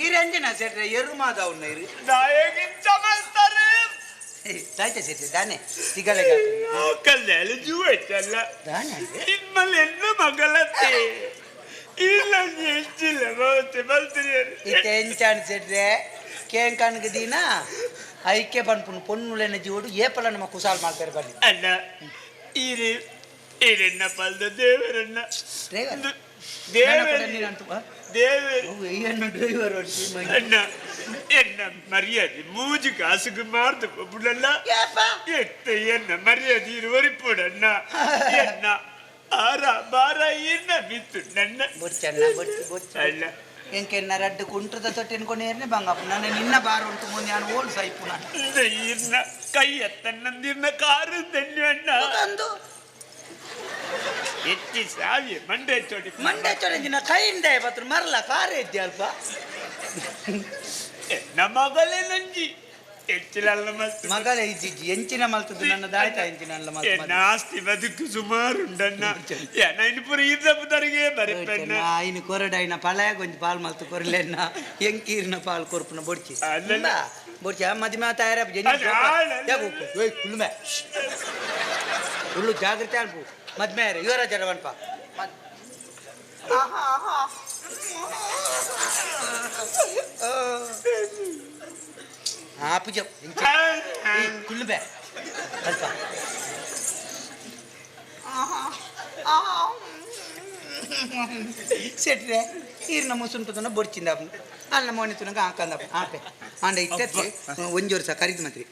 ಈ ರಂಜನ ಸೆಟ್ರೆ ಎರು ಮಾದವ್ನ ಇರು. ನಾಯಕಿಂತ ಮಸ್ತಾರೆ. ದಾಯ್ತ ಸೆಟ್ರೆ ದಾನೆ ತಿಗಲೆ. ಕಲ್ಯಾಣ ಜೂವಲ್ಲ. ದಾನೆ. ನಿಮ್ಮಲ್ಲಿ ಎಲ್ಲ ಮಗಳತ್ತೆ ಇಲ್ಲ ಹೆಚ್ಚಿಲ್ಲ ಬರುತ್ತೆ ಬರ್ತೀರಿ. ಇತ್ತೆ ಎಂಚಾಣ್ ಸೆಟ್ರೆ ಕೇಂಕಣ್ಗೆ ದಿನ ಐಕೆ ಪನ್ಪುನು ಪೊನ್ನುಲೆನ ಜೀವಡು ಏಪಲ ನಮ್ಮ ಕುಸಾಲ್ ಮಾಡ್ತಾರೆ ಬನ್ನಿ. ಅಲ್ಲ ಈರೆ ಈರೆನ್ನ ಪಲ್ದ ದೇವರನ್ನ. ಡ್ರೈವರ್? ದೇವರ ದೇವರು. ಏನು ಡ್ರೈವರ್? ಅಣ್ಣ ಎನ್ನ ಮರ್ಯಾದೆ ಮೂಜು ಕಾಸುಗೆ ಮಾರ್ದು ಪೊಪ್ಪುಡಲ್ಲ. ಎತ್ತ ಎನ್ನ ಮರ್ಯಾದೆ ಇರುವರಿಪೋಡಣ್ಣ ಎನ್ನ ಆರ ಬಾರ ಎನ್ನ ಬಿತ್ತು ನನ್ನ. ಬೊಚ್ಚಣ್ಣ ಬೊಚ್ಚು ಬೊಚ್ಚು. ಅಣ್ಣ. ಎಂಕೆನ್ನ ರಡ್ಡು ಕುಂಟ್ರದ ತೊಟ್ಟಿನ ಕೊನೇರ್ನೆ ಬಂಗಪ್ಪ ನನ್ನ ನಿನ್ನ ಬಾರ ಉಂಟು ಮುಂದೆ ನಾನು ಓಲ್ ಸೈಪು ನಾನು. ಇರ್ನ ಕೈ ಎತ್ತನ್ನಂದಿರ್ನ ಕಾರು ತೆಣ್ಣು ಅಣ್ಣ. ಅಂದು. ಎತ್ತಿ ಸಾವಿ ಮಂಡೆ ಚೋಟಿ. ಮಂಡೆ ಚೊರಂಜಿನ ಕೈಯಿಂದ ಬತ್ರ ಮರಲ ಕಾರ ಎದ್ದಿ ಅಲ್ಪ. ನಮ್ಮ ಮಗಳೇ ನಂಜಿ ಹೆಚ್ಚಿಲಲ್ಲ ಮಸ್ತ್. ಮಗಳ ಇಜ್ಜಿಜ್ಜಿ ಎಂಚಿನ ಮಲ್ತದ್ದು ನನ್ನ ದಾಯ್ತ ಎಂಚಿನ ಅಲ್ಲ ಮಲ್ತು. ಎನ್ನ ಆಸ್ತಿ ಬದುಕು ಸುಮಾರು ಉಂಡಣ್ಣ ಇನ್ನು ಪೂರ ಇದ್ದಪ್ಪದರಿಗೆ ಬರಿಪೆಣ್ಣ. ಆಯ್ನ ಕೊರಡಾಯ್ನ ಪಳಯ ಗೊಂಜಿ ಪಾಲ್ ಮಲ್ತು ಕೊರಲೆನ್ನ ಎಂಕೀರ್ನ ಪಾಲ್ ಕೊರ್ಪುನ ಬೊಡ್ಚಿ. ಅಲ್ಲಲ್ಲ. ಬೊಡ್ಚಿ ಮದಿಮೆ ತಯಾರ. ಅದು ಆಳಲ್ಲ. ಕುಳ್ಳುಮೆ ಉಳ್ಳು ಜಾಗ್ರತೆ ಅನ್ಪು ಮದ್ಮೆ ಇವರ ಜರವನ್ಪ. ಆ ಪೂಜೆ ಕುಳ್ಳುಬೆ ಅಲ್ಪ. ಶೆಟ್ರೆ ಈರ್ನ ಮುಸುಂಟುದನ ಬೊಡ್ಚಿಂದ ಅಲ್ಲ ಮೋನೆ ತುನಗ ಹಾಕಂದ ಆಪೆ ಆಂಡ ಇತ್ತೆ ಒಂಜಿ ವರ್ಷ ಕರಿದು ಮಾತ್ರಿ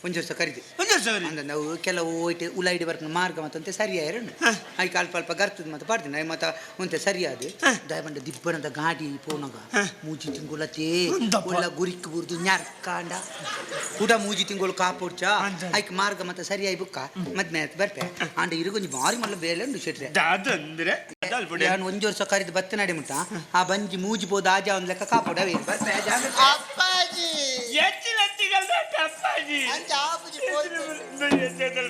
ಒಂಜಿ ವರ್ಷ ಕರಿದು ಒಂಜಿ ವರ್ಷ ಕರಿದು. ಅಂದ ನಾವು ಕೆಲವು ಒಯ್ಟ್ ಉಲೈಡ್ ಬರ್ಪುನ ಮಾರ್ಗ ಮತ್ತಂತೆ ಸರಿಯಾಯಿರನು ಐಕ್ ಅಲ್ಪ ಅಲ್ಪ ಗರ್ತದ ಮತ್ತೆ ಪಾಡ್ದಿನ I ಮತ್ತ ಒಂತೆ ಸರಿಯಾದ ದಯಬಂಡ ದಿಬ್ಬಣದ ಗಾಡಿ ಪೋನಗ ಮೂಜಿ ತಿಂಗುಲತೆ ಒಳ್ಳ ಗುರಿಕ್ ಬುರ್ದು ನ್ಯಾರ್ಕಾಂಡ ಕೂಡ ಮೂಜಿ ತಿಂಗಳು ಕಾಪೊಡ್ಚ ಐಕ್ ಮಾರ್ಗ ಮತ್ತೆ ಸರಿಯಾಯಿ ಬುಕ್ಕ ಮದ್ಮೆ ಆಯ್ತು ಬರ್ಪೆ ಆಂಡ ಇರುಗೊಂಜಿ ಬಾರಿ ಮಲ್ಲ ಬೇಲೆ ಉಂಡು ಶೆಟ್ರೆ ದಾದಂದ್ರೆ ಅದಾಲ್ಪುಡೆ. ಯಾನ್ ಒಂಜಿ ವರ್ಷ ಕರಿದು ಬತ್ತ ನಡಿ ಮುಟ್ಟ ಆ ಬಂಜಿ ಮೂಜಿ ಪೋದು ಆಜ ಒಂದ್ ಲೆಕ್ಕ ಕಾಪೊಡ ಬರ್ಪೆ ಜಾಗ್ರತೆ. ಅಪ್ಪಾಜಿ ಎಚ್ಚಿನ ತಿಗಲ್ದ ಅಪ್ಪಾಜಿ. ಅಂಚ ಆಪುಜಿ ಪೋಯ್ತು.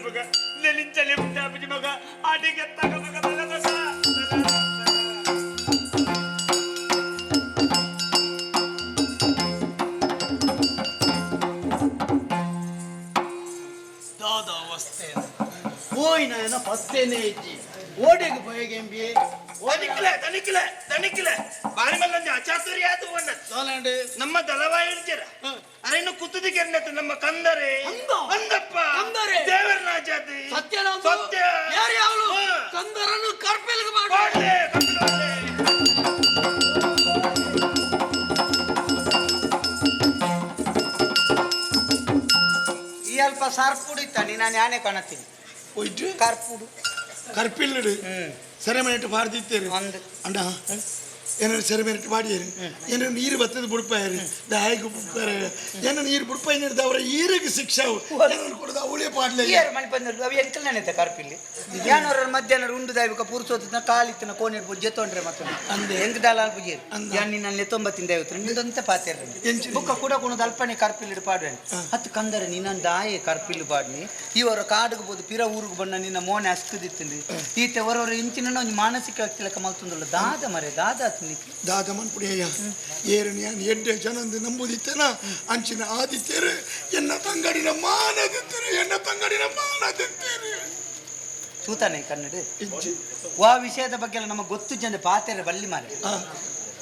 ಮಗ ನೆಲಿಂಚಲಿ ಉಂಟಾಪುಜಿ ಮಗ ಆಟಿಗೆ ತಗ ಮಗ ಬಲ ಮಗ. ದಾದ ಅವಸ್ಥೆ ಹೋಯ್ನ ಪತ್ತೇನೆ ಇಜ್ಜಿ ಓಡೆಗೆ ಪೋಯಗೆಂಬಿ ತನಿಖಲೆ ತನಿಖಲೆ ತನಿಖಲೆ ಬಾರಿಮಲ್ಲೊಂದು ಅಚಾತುರ್ಯ ಆತು ಒಣ್ಣ ಸೋಲಂಡು ನಮ್ಮ ದಳವಾಯಿಡ್ಜರ ಅರೇನು ಕುತ್ತುದಿಗೆರ್ನತ್ತು ನಮ್ಮ ಕಂದರೆ ಅಂದ. ಅಂದಪ್ಪ ಕಂದರೆ. ದೇವರನ ಜಾತಿ ಸತ್ಯನ ಸತ್ಯ ಯಾರು ಯಾವಳು ಹಾ. ಕಂದರನ್ನು ಕರ್ಪೆಲ್ಗೆ ಮಾಡು ಮಾಡ್ಲೆ, ಕರ್ಪೆಲ್ಗೆ ಮಾಡ್ಲೆ. ಈ ಅಲ್ಪ ಸರ್ಪುಡು ಇತ್ತ ನಾನು ಯಾನೆ ಕಾಣತ್ತೀನಿ ಹೋಯ್ತು ಕರ್ಪುಡು ಕರ್ಪಿಲ್ಲಡು ಸೆರೆಮನೆಟ್ಟು ಪಾಡ್ದಿತ್ತೇರು ಅಂದ್. ಅಣ್ಣ ಏನಾರು ಸೆರೆಮನೆಟ್ಟು ಪಾಡಿಯರು ಏನಾರು ನೀರು ಬತ್ತದ ಬುಡ್ಪಾಯರು ದಾಯಿಗೆ ಬುಡ್ಪಾರ ಏನ ನೀರು ಬುಡ್ಪಾಯ ಅವರ ಈರಿಗೆ ಶಿಕ್ಷೆ ಏನಾರು ಕೊಡದ ಅವಳೇ ಪಾಡ್ಲೆ ಏರು ಮಣಿ ಬಂದರು ಅವು ಎಂಕಲ್ ನೆನೆತ ಕರ್ಪಿಲ್ಲಿ ಯಾನೋರ ಮಧ್ಯಾಹ್ನ ಉಂಡು ದಾಯ್ಬೇಕ ಪುರುಸೋತಿನ ಕಾಲಿತ್ತಿನ ಕೋನಿಡ್ ಪೂಜೆ ತೊಂದ್ರೆ ಮತ್ತೆ ಅಂದೆ. ಎಂಕ್ ದಾಲ ಪೂಜೆ ಅಂದ. ಯಾನ್ ನಿನ್ನಲ್ಲಿ ತೊಂಬತ್ತಿಂದ ಐವತ್ತು ನಿಂದೊಂತೆ ಪಾತೇರ ಎಂಚಿನ? ಬುಕ್ಕ ಕೂಡ ಕುಣದ ಅಲ್ಪನೆ ಕರ್ಪಿಲ್ಲಿಡು ಪಾಡುವೆನು ಹತ್ತು ಕಂದರೆ ನಿನ್ನಂದ ದಾಯೆ ಕರ್ಪಿಲ್ಲು ಪಾಡ್ನಿ ಇವರ ಕಾಡುಗೆ ಬೋದು ಪಿರ ಊರಿಗೆ ಬಣ್ಣ ನಿನ್ನ ಮೋನೆ ಅಸ್ಕದಿತ್ತಂದು ಈತೆ ಹೊರವರ ಇಂಚಿನ ಒಂಜಿ ಮಾನಸಿಕ ವ್ಯಕ್ತಿ ಮಲ್ತುಂದುಲ್ಲ ದಾದ ಮರೆ ದಾದ ಆತು ದಾದ ಮನ್ಪುಡಿಯ ಏರು ನಾನು ಎಡ್ಡೆ ಜನಂದು ನಂಬುದಿತ್ತೇನ ಅಂಚಿನ ಆದಿತ್ಯರು ಎನ್ನ ತಂಗಡಿನ ಮಾನದಿತ್ತೇರು ಎನ್ನ ತಂಗಡಿನ ಮಾನದಿತ್ತೇರು ತೂತಾನೆ ಕನ್ನಡ ಇಜ್ಜಿ ವಾ ವಿಷಯದ ಬಗ್ಗೆ ಎಲ್ಲ ನಮಗೆ ಗೊತ್ತು ಜನ ಪಾತೆರೆ ಬಲ್ಲಿ ಮಾರೆ ಆ,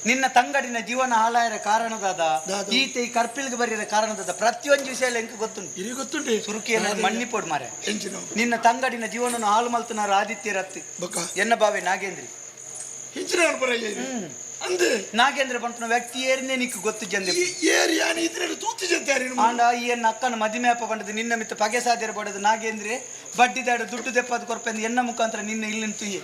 ನಿನ್ನ ತಂಗಡಿನ ಜೀವನ ಹಾಳಾಯರ ಕಾರಣದಾದ ದಾದ. ಈತ ಈ ಕರ್ಪಿಲ್ಗೆ ಬರಿಯರ ಕಾರಣದಾದ ಪ್ರತಿಯೊಂದು ವಿಷಯ ಎಂಕ್ ಗೊತ್ತುಂಟು ಇರಿ ಗೊತ್ತುಂಟು ಸುರುಕಿಯನ್ನು ಮಣ್ಣಿಪೋಡು ಮಾರೆ ಎಂಚಿನ ನಿನ್ನ ತಂಗಡಿನ ಜೀವನವನ್ನು ಹಾಳು ಮಲ್ತನಾರ ಆದಿತ್ಯ ರತ್ತಿ ಬೊಕ್ಕ ಎನ್ನ ಬಾವೆ ನಾಗೇಂದ್ರಿ ಹಿಂಚಿನ ಅನ್ಪರಯ್ಯ ಅಂದೆ ನಾಗೇಂದ್ರ ಬಂತನ ವ್ಯಕ್ತಿ ಏರಿನೇ ನಿಕ್ಕು ಗೊತ್ತು ಜಂದೆ ಈ ಏರಿ ಯಾನ್ ಇದ್ರಲ್ಲಿ ತೂತಿ ಜಂತಾರಿ ಆಂಡ ಈ ಎನ್ನ ಅಕ್ಕನ ಮದಿಮೇಪ ಬಂಡದು ನಿನ್ನ ಮಿತ್ತ ಪಗೆ ಸಾಧ್ಯರ ಬಡದು ನಾಗೇಂದ್ರೆ ಬಡ್ಡಿದಾಡ ದುಡ್ಡು ದೆಪ್ಪದ ಕೊರ್ಪೆಂದು ಎನ್ನ ಮುಖಾಂತರ ನಿನ್ನ ಇಲ್ಲಿ ತುಯ್ಯಿ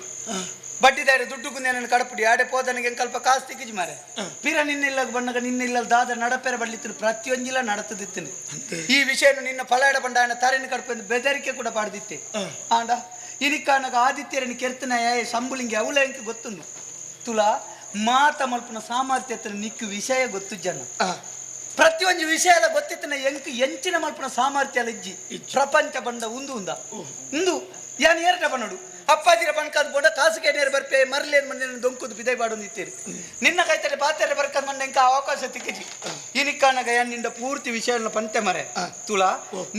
ಬಡ್ಡಿದಾಡ ದುಡ್ಡು ಕುಂದ ಕಡಪುಡಿ ಆಡೆ ಪೋದನಿಗೆ ಎಂಕಲ್ಪ ಕಾಸು ತಿಕ್ಕಿಜಿ ಮಾರೆ ಪಿರ ನಿನ್ನ ಇಲ್ಲ ಬಣ್ಣಗ ನಿನ್ನ ಇಲ್ಲ ದಾದ ನಡಪೆರ ಬಡ್ಲಿತ್ತು ಪ್ರತಿಯೊಂದಿಲ್ಲ ನಡತದಿತ್ತು ಈ ವಿಷಯನು ನಿನ್ನ ಫಲಾಡ ಬಂಡ ತರೆನ ಕಡಪೆಂದು ಬೆದರಿಕೆ ಕೂಡ ಪಾಡ್ದಿತ್ತೆ ಆಂಡ ಇನಿಕಾನಗ ಆದಿತ್ಯರని ಕೆರ್ತನ ಸಂಬುಲಿಂಗಿ ಅವಳ ಎಂಕ ಗೊತ್ತುಂಡು ತುಲಾ ಮಾತ ಮಲ್ಪನ ಸಾಮರ್ಥ್ಯ ನಿಕ್ಕು ವಿಷಯ ಗೊತ್ತು ಜನ ಪ್ರತಿಯೊಂದು ವಿಷಯ ಎಲ್ಲ ಗೊತ್ತಿತ್ತನ ಎಂಕ್ ಎಂಚಿನ ಮಲ್ಪನ ಸಾಮರ್ಥ್ಯ ಅಲ್ಲ ಇಜ್ಜಿ ಪ್ರಪಂಚ ಬಂದ ಉಂದು ಉಂದ ಉಂದು ಯಾನ್ ಏರಟ ಬನ್ನಡು ಅಪ್ಪಾಜಿರ ಬಣ್ಕಾದ್ ಬೋಡ ಕಾಸು ಕೇನೇರು ಬರ್ಪೆ ಮರ್ಲೇನ್ ಮಂದಿನ ದೊಂಕುದು ಬಿದೈ ಬಾಡೊಂದು ಇತ್ತೀರಿ ನಿನ್ನ ಕೈತಲೆ ಪಾತೆರೆ ಬರ್ಕದ್ ಮಂಡ ಎಂಕ ಅವಕಾಶ ತಿಕ್ಕಿಜಿ ಇನಿಕ್ಕಾನಗ ಯಾನ್ ನಿಂಡ ಪೂರ್ತಿ ವಿಷಯವನ್ನು ಪಂತೆ ಮರೆ ತುಲಾ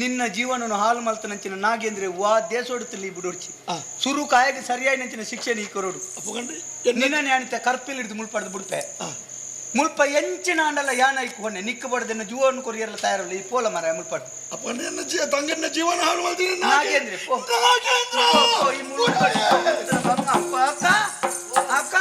ನಿನ್ನ ಜೀವನವನ್ನು ಹಾಲು ಮಲ್ತನಂಚಿನ ನಾಗೇಂದ್ರೆ ವಾ ದೇಶೋಡುತ್ತಲಿ ಬುಡೋಡ್ಚಿ ಸುರು ಕಾಯಗೆ ಸರಿಯಾಗಿ ನಂಚಿನ ಶಿಕ್ಷೆ ನೀ ಕೊರೋಡು ಅಪ್ಪಗಂಡ್ರಿ ನಿನ್ನ ನ್ಯಾಣಿತ ಕರ್ಪಿಲ್ ಹಿಡಿದು ಮುಳ್ಪಡ್ದು ಬಿಡ್ಪೆ ಮುಲ್ಪ ಎಂಚಿನ ಆಂಡಲ ಯಾನ ಇಕ್ಕೊಂಡೆ ನಿಕ್ಕ ಬಡದನ್ನ ಜೂವನ್ನು ಕೊರಿಯಲ್ಲ ತಯಾರಲ್ಲ ಈ ಪೋಲ ಮರ ಮುಳ್ಪಡ್ದು ಅಪ್ಪಗಂಡ್ರಿ ಎನ್ನ ಜೀವ ತಂಗಡಿನ ಜೀವನ ಹಾಳು ಮಾಡ್ತೀನಿ ನಾಗೇಂದ್ರ, ಪೋ. ನಾಗೇಂದ್ರ ಓ, ಈ ಮುಳ್ಪಡ್ದು ಅಪ್ಪ, ಅಕ್ಕ ಅಕ್ಕ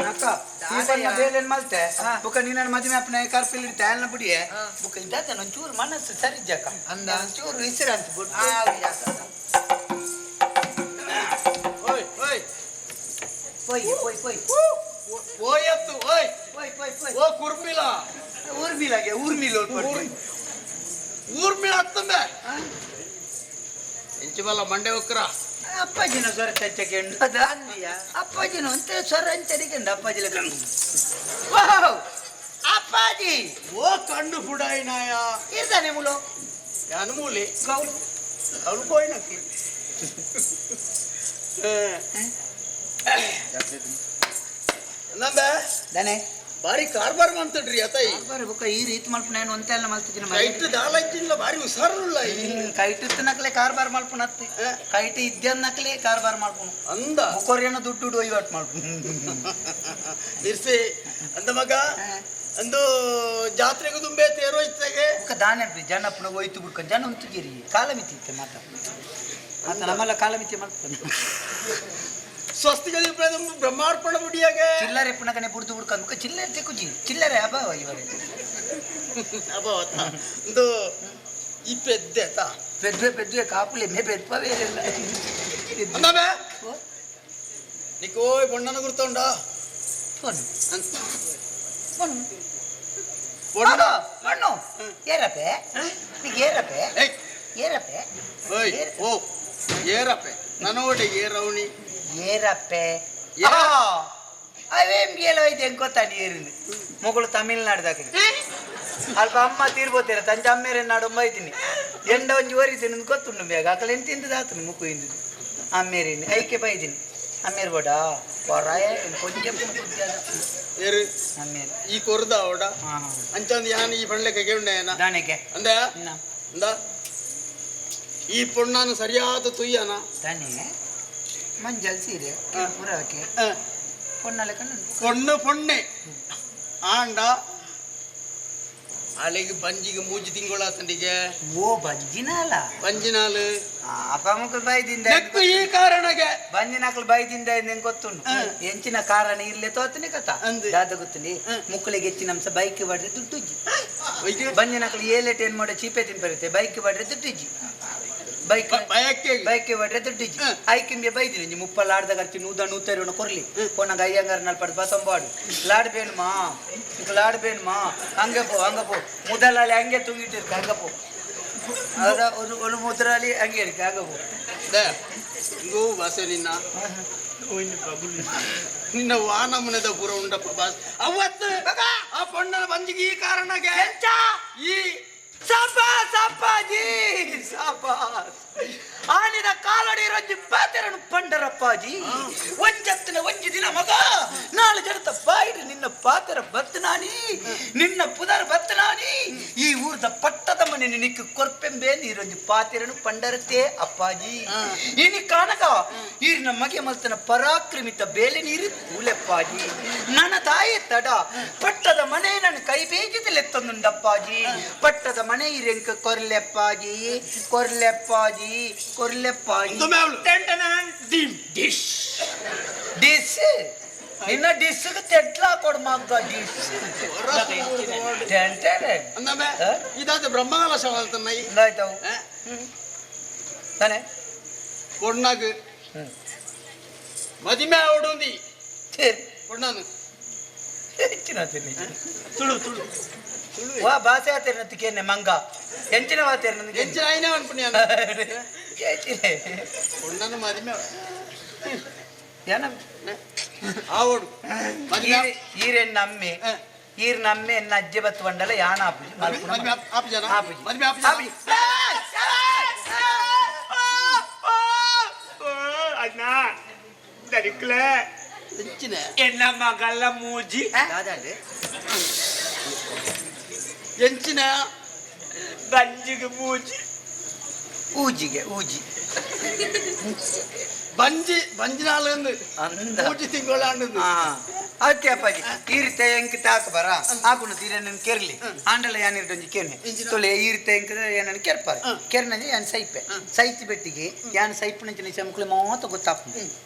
ಅಕ್ಕ ಈ ಬಣ್ಣ ಬೇಲೇನ್ ಮಲ್ತೆ ಬುಕ್ಕ ನಿನ್ನ ಮದುವೆ ಅಪ್ಪನ ಕರ್ಪಿಲ್ ಹಿಡಿತ ಆಲ್ನ ಬುಡಿಯೆ ಬುಕ್ಕ ಇದ್ದಾತ ಒಂಚೂರು ಮನಸ್ಸು ಸರಿ ಜಕ್ಕ ಅಂದ. ಒಂಚೂರು ವಿಶ್ರಾಂತಿ ಬಿಟ್ಟು ಓಯ್ ಓಯ್ ಪೋಯ್ ಪೋಯ್ ಪೋಯ್ ಓಯತ್ತು ಓಯ್ ಪೋಯ್ ಪೋಯ್ ಪೋಯ್ ಓ ಕುರ್ಮಿಲ ಊರ್ಮಿಲಾಗೆ ಊರ್ಮಿಲ್ ಊರ್ಮಿಳ ಹತ್ತಂಬೆ ಇಂಚಿಬಲ್ಲ ಮಂಡೆ ಉಕ್ರ ಅಪ್ಪಾಜಿನ ಸ್ವರ ಚಚ್ಚಕ್ಕೆ ಅಪ್ಪಾಜಿನ ಅಂತ ಸ್ವರ ಅಂಚರಿಕೆಂದು ಅಪ್ಪಾಜಿ ಲೆಕ್ಕ. ವಾವ್! ಅಪ್ಪಾಜಿ ಓ ಕಣ್ಣು ಫುಡಾಯಿನಾಯ ಇರ್ತಾನೆ ಮುಲು ಯಾನು ಮೂಲಿ ಗೌಲು ಅವಳು ಕೋಯಿನಕ್ಕೆ ನಂಬೆ ದನೆ ಬಾರಿ ಕಾರ್ಬಾರ್ ಮಾಡ್ತಡ್ರಿ ಅತೈ ಬಾರಿ ಬುಕ್ಕ ಈ ರೀತಿ ಮಲ್ಪು ನಾನು ಒಂತೆಲ್ಲ ಮಲ್ತಿದ್ದೀನಿ ಕೈಟ್ ದಾಲಂಚಿಲ್ಲ ಬಾರಿ ಹುಷಾರುಲ್ಲ ಕೈಟ್ ನಕ್ಲೆ ಕಾರ್ಬಾರ್ ಮಲ್ಪುನ ಅತ್ತಿ ಕೈಟ್ ಇದ್ದ ನಕ್ಲೆ ಕಾರ್ಬಾರ್ ಮಲ್ಪುನು ಅಂದ ಬುಕ್ಕೋರೇನೋ ದುಡ್ಡು ವಹಿವಾಟು ಮಲ್ಪುನು ಇರ್ಸಿ ಅಂದ ಮಗ ಅಂದು ಜಾತ್ರೆಗೆ ತುಂಬೆ ತೇರೋಯ್ತಾಗೆ ಬುಕ್ಕ ದಾನೆ ಜನಪ್ಪನ ಹೋಯ್ತು ಬಿಡ್ಕ ಜನ ಉಂತುಗಿರಿ ಕಾಲಮಿತಿ ಇತ್ತೆ ಮಾತ ಮಾತ ನಮ್ಮಲ್ಲ ಕಾಲಮಿತಿ ಮಲ್ಪುನು. ಸ್ವಸ್ತಿಗದಿ ಬ್ರಹ್ಮಾರ್ಪಣ ಬುಡಿಯಾಗೆ ಚಿಲ್ಲರೆ ಪುನಕನೆ ಬುಡ್ದು ಬುಡ್ಕಂದು ಚಿಲ್ಲರೆ ತಿಕ್ಕುಜಿ ಚಿಲ್ಲರೆ ಅಭಾವ ಇವರೇ ಅಭಾವ ಒಂದು ಈ ಪೆದ್ದೆ ತಾ ಪೆದ್ವೆ ಪೆದ್ವೆ ಕಾಪುಲೆ ಮೇ ಪೆದ್ಪವೇ ಇಲ್ಲ ಅಂದಾಬೆ ನಿಕೋಯ್ ಬೊಣ್ಣನ ಗುರ್ತುಂಡ ಪೊಣ್ಣು ಪೊಣ್ಣು ಏರಪ್ಪೆ ನಿಕ್ ಏರಪ್ಪೆ ಏರಪ್ಪೆ ಓಯ್ ಓ ಏರಪ್ಪೆ ನನೋಡೆ ಏರವಣಿ ಏರಪ್ಪೆ ಅವೇಂ ಗೇಲವೈತೆ ಎಂಕೊತ್ತಾನಿ ಏರಿಂದು ಮೊಗಳು ತಮಿಳ್ನಾಡ್ದಾಕಡೆ ಅಲ್ಪ ಅಮ್ಮ ತೀರ್ಬೋತೀರ ತಂಚ ಅಮ್ಮೇರೆ ನಾಡೊಂಬ ಇದ್ದೀನಿ ಎಂಡ ಒಂಜಿ ಓರಿದ್ದೀನಿ ಗೊತ್ತುಂಡು ಬೇಗ ಅಕಲೆ ಎಂತ ತಿಂದದ ಆತನು ಮುಕ್ಕು ಇಂದಿದ್ದು ಅಮ್ಮೇರಿನಿ ಐಕೆ ಬೈದಿನಿ ಅಮ್ಮೇರು ಬೋಡ ಹೊರಾಯ ಕೊಂಚ ಏರು ಅಮ್ಮೇರು ಈ ಕೊರ್ದ ಅವಡ ಅಂಚಂದು ಯಾನ್ ಈ ಪಣ್ಲೆಕ್ಕ ಕೇಳುಂಡೇನ ದಾನೆಗೆ ಅಂದ ಅಂದ ಈ ಪೊಣ್ಣಾನು ಸರಿಯಾದ ತುಯ್ಯನ ದಾನೆ ಮಂಜಲ್ ಸೀರೆ ಪುರಕ್ಕೆ ಪೊಣ್ಣಲೆ ಕಣ್ಣು ಪೊಣ್ಣು ಪೊಣ್ಣೆ ಆಂಡ ಅಲೆಗೆ ಬಂಜಿಗೆ ಮೂಜಿ ತಿಂಗಳಾತಂಡಿಗೆ ಓ ಬಂಜಿನಾಲ ಬಂಜಿನಾಲು ಅಪ್ಪ ಮಕ್ಕಳು ಬೈದಿಂದ ನೆಕ್ಕು ಈ ಕಾರಣಗೆ ಬಂಜಿನಾಕ್ಲು ಬೈದಿಂದ ನಿಂಗೆ ಗೊತ್ತುಂಡು ಎಂಚಿನ ಕಾರಣ ಇರ್ಲೆ ತೋತನೆ ಕಥ ದಾದ ಗೊತ್ತುಂಡಿ ಮುಕ್ಕಳಿಗೆ ಹೆಚ್ಚಿನ ಅಂಶ ಬೈಕ್ ಬಡ್ರೆ ದುಡ್ಡು ಬಂಜಿನಾಕ್ಲು ಏಲೆಟ್ ಏನ್ ಮಾಡೋ ಚೀಪೆ ತಿನ್ಬರುತ್ತೆ ಬೈಕ್ ಬಡ್ರೆ ದುಡ್ಡು ಬೈಕ್ ಬೈಕ್ ಬಡ್ರೆ ದುಡ್ಡು ಐಕಿಂಬೆ ಬೈದಿನಿ ಒಂಜಿ ಮುಪ್ಪ ಲಾಡ್ದ ಖರ್ಚು ನೂದ ನೂತೈರೋಣ ಕೊರ್ಲಿ ಕೊನಗ ಅಯ್ಯಂಗಾರ ನಲ್ಪಡ್ ಬಸಂಬಾಡು ಲಾಡ್ ಬೇணுಮಾ ಇಂಕ ಲಾಡ್ ಬೇணுಮಾ ಹಂಗೆ ಪೋ ಹಂಗೆ ಪೋ ಮುದಲಾಲಿ ಹಂಗೆ ತುಂಗಿಟ್ಟಿರ್ಕ ಹಂಗೆ ಪೋ ಅದ ಒಂದು ಒಂದು ಮುದ್ರಾಲಿ ಹಂಗೆ ಇರ್ಕ ಹಂಗೆ ಪೋ ಗೋ ಬಾಸೆ ನಿನ್ನ ನಿನ್ನ ವಾನಮನದ ಪುರ ಉಂಡಪ್ಪ ಬಾಸ್ ಅವತ್ತು ಆ ಪೊಣ್ಣನ ಬಂಜಿಗೆ ಈ ಕಾರಣಗೆ ಈ ಸಬಾಸ್ ಅಪ್ಪಾಜಿ ಸಬಾಸ್ ಆನಿದ ಕಾಲಡಿ ರಂಜಿ ಪಾತೆರನು ಪಂಡರಪ್ಪಾಜಿ ಒಂಜತ್ತಿನ ಒಂಜಿ ದಿನ ಮಗ ನಾಳೆ ಜಡತ ಬಾಯಿಡು ನಿನ್ನ ಪಾತೆರ ಬತ್ತನಾನಿ ನಿನ್ನ ಪುದರ್ ಬತ್ತನಾನಿ ಈ ಊರ್ದ ಪಟ್ಟದ ಮನೆ ನಿನಕ್ಕೆ ಕೊರ್ಪೆಂಬೆ ನೀರೊಂಜಿ ಪಾತೆರನು ಪಂಡರತೆ ಅಪ್ಪಾಜಿ ಇನಿ ಕಾಣಕ ಈರಿನ ಮಗೆ ಮಲ್ತನ ಪರಾಕ್ರಮಿತ ಬೇಲೆ ನೀರು ಕೂಲೆಪ್ಪಾಜಿ ನನ್ನ ತಾಯಿ ತಡ ಪಟ್ಟದ ಮನೆ ನನ್ನ ಕೈ ಬೇಜಿದಲೆತ್ತೊಂದುಂಡಪ್ಪಾಜಿ ಪಟ್ಟದ ಮನೆ ಇರೆಂಕ ಕೊರ್ಲೆಪ್ಪಾಜಿ ಕೊರ್ಲೆಪ್ಪಾಜಿ ಕೊರ್ಲೆಪ್ಪಾಜಿ ಡಿಶ್ ಡಿಸ್ ನಿನ್ನ ಡಿಸ್ ತೆಟ್ಲಾ ಕೊಡು ಮಗ್ಗ ಡಿಸ್ ಅಂದಮೆ ಇದಾದ ಬ್ರಹ್ಮಗಲ ಸವಾಲ್ತನ್ನ ಆಯ್ತಾವು ತಾನೆ பொண்ணாக்கு ಮದಿಮೆ ಅವಡುಂದಿ ಸರಿ பொಣ್ಣಾನು ಹೆಚ್ಚಿನ ತುಳು ತುಳು ವಾ ಭಾಷೆ ಆತೇರಿನ ಮಂಗ ಎಂಚಿನ ವಾತೇರಿನ ಎಂಚಿನ ಐನೇ ಅನ್ಪುಣ್ಯಾನ ಹೆಚ್ಚಿನ பொಣ್ಣಾನು ಮದಿಮೆ ಏನ ಆವಡು ಮದಿಮೆ ಈರೆನ್ನ ಅಮ್ಮೆ ಈರ್ ನಮ್ಮೆ ಎನ್ನ ಅಜ್ಜೆ ಬತ್ತು ಬಂಡಲ ಯಾನ ಆಪುಜಿ ಮದಿಮೆ ಆಪುಜನ ಆಪುಜಿ ಮದಿಮೆ ಆಪುಜನ ಆಪುಜಿ ಅಣ್ಣ ದರಿಕ್ಲೆ ಎಂಚಿನ ಎನ್ನ ಮಗಲ್ಲ ಮೂಜಿ ದಾದಾಂಡೆ ಎಂಚಿನ ಬಂಜಿಗೆ ಮೂಜಿ ಊಜಿಗೆ ಊಜಿ ಬಂಜಿ ಬಂಜಿನಾಲಂದು ಅಂದ ಮೂಜಿ ತಿಂಗಳಾಂಡಂದು ಅತ್ತೆ ಅಪ್ಪಾಜಿ ಈರ್ತೆ ಎಂಕ್ ತಾಕ ಬರ ಆಕುನು ತೀರೆ ನನ್ ಕೆರ್ಲಿ ಆಂಡಲ ಯಾನಿರ್ಡೊಂಜಿ ಕೆನೆ ತೊಲೆ ಈರ್ತೆ ಎಂಕ್ ಏನನ್ ಕೆರ್ಪಾರ ಕೆರ್ನಂಜೆ ಯಾನ್ ಸೈಪೆ ಸೈತಿ ಬೆಟ್ಟಿಗೆ ಯಾನ್ ಸೈಪುನಂಚಿನ ಚಮಕುಲೆ ಮಾತ ಗೊತ್ತಾಪು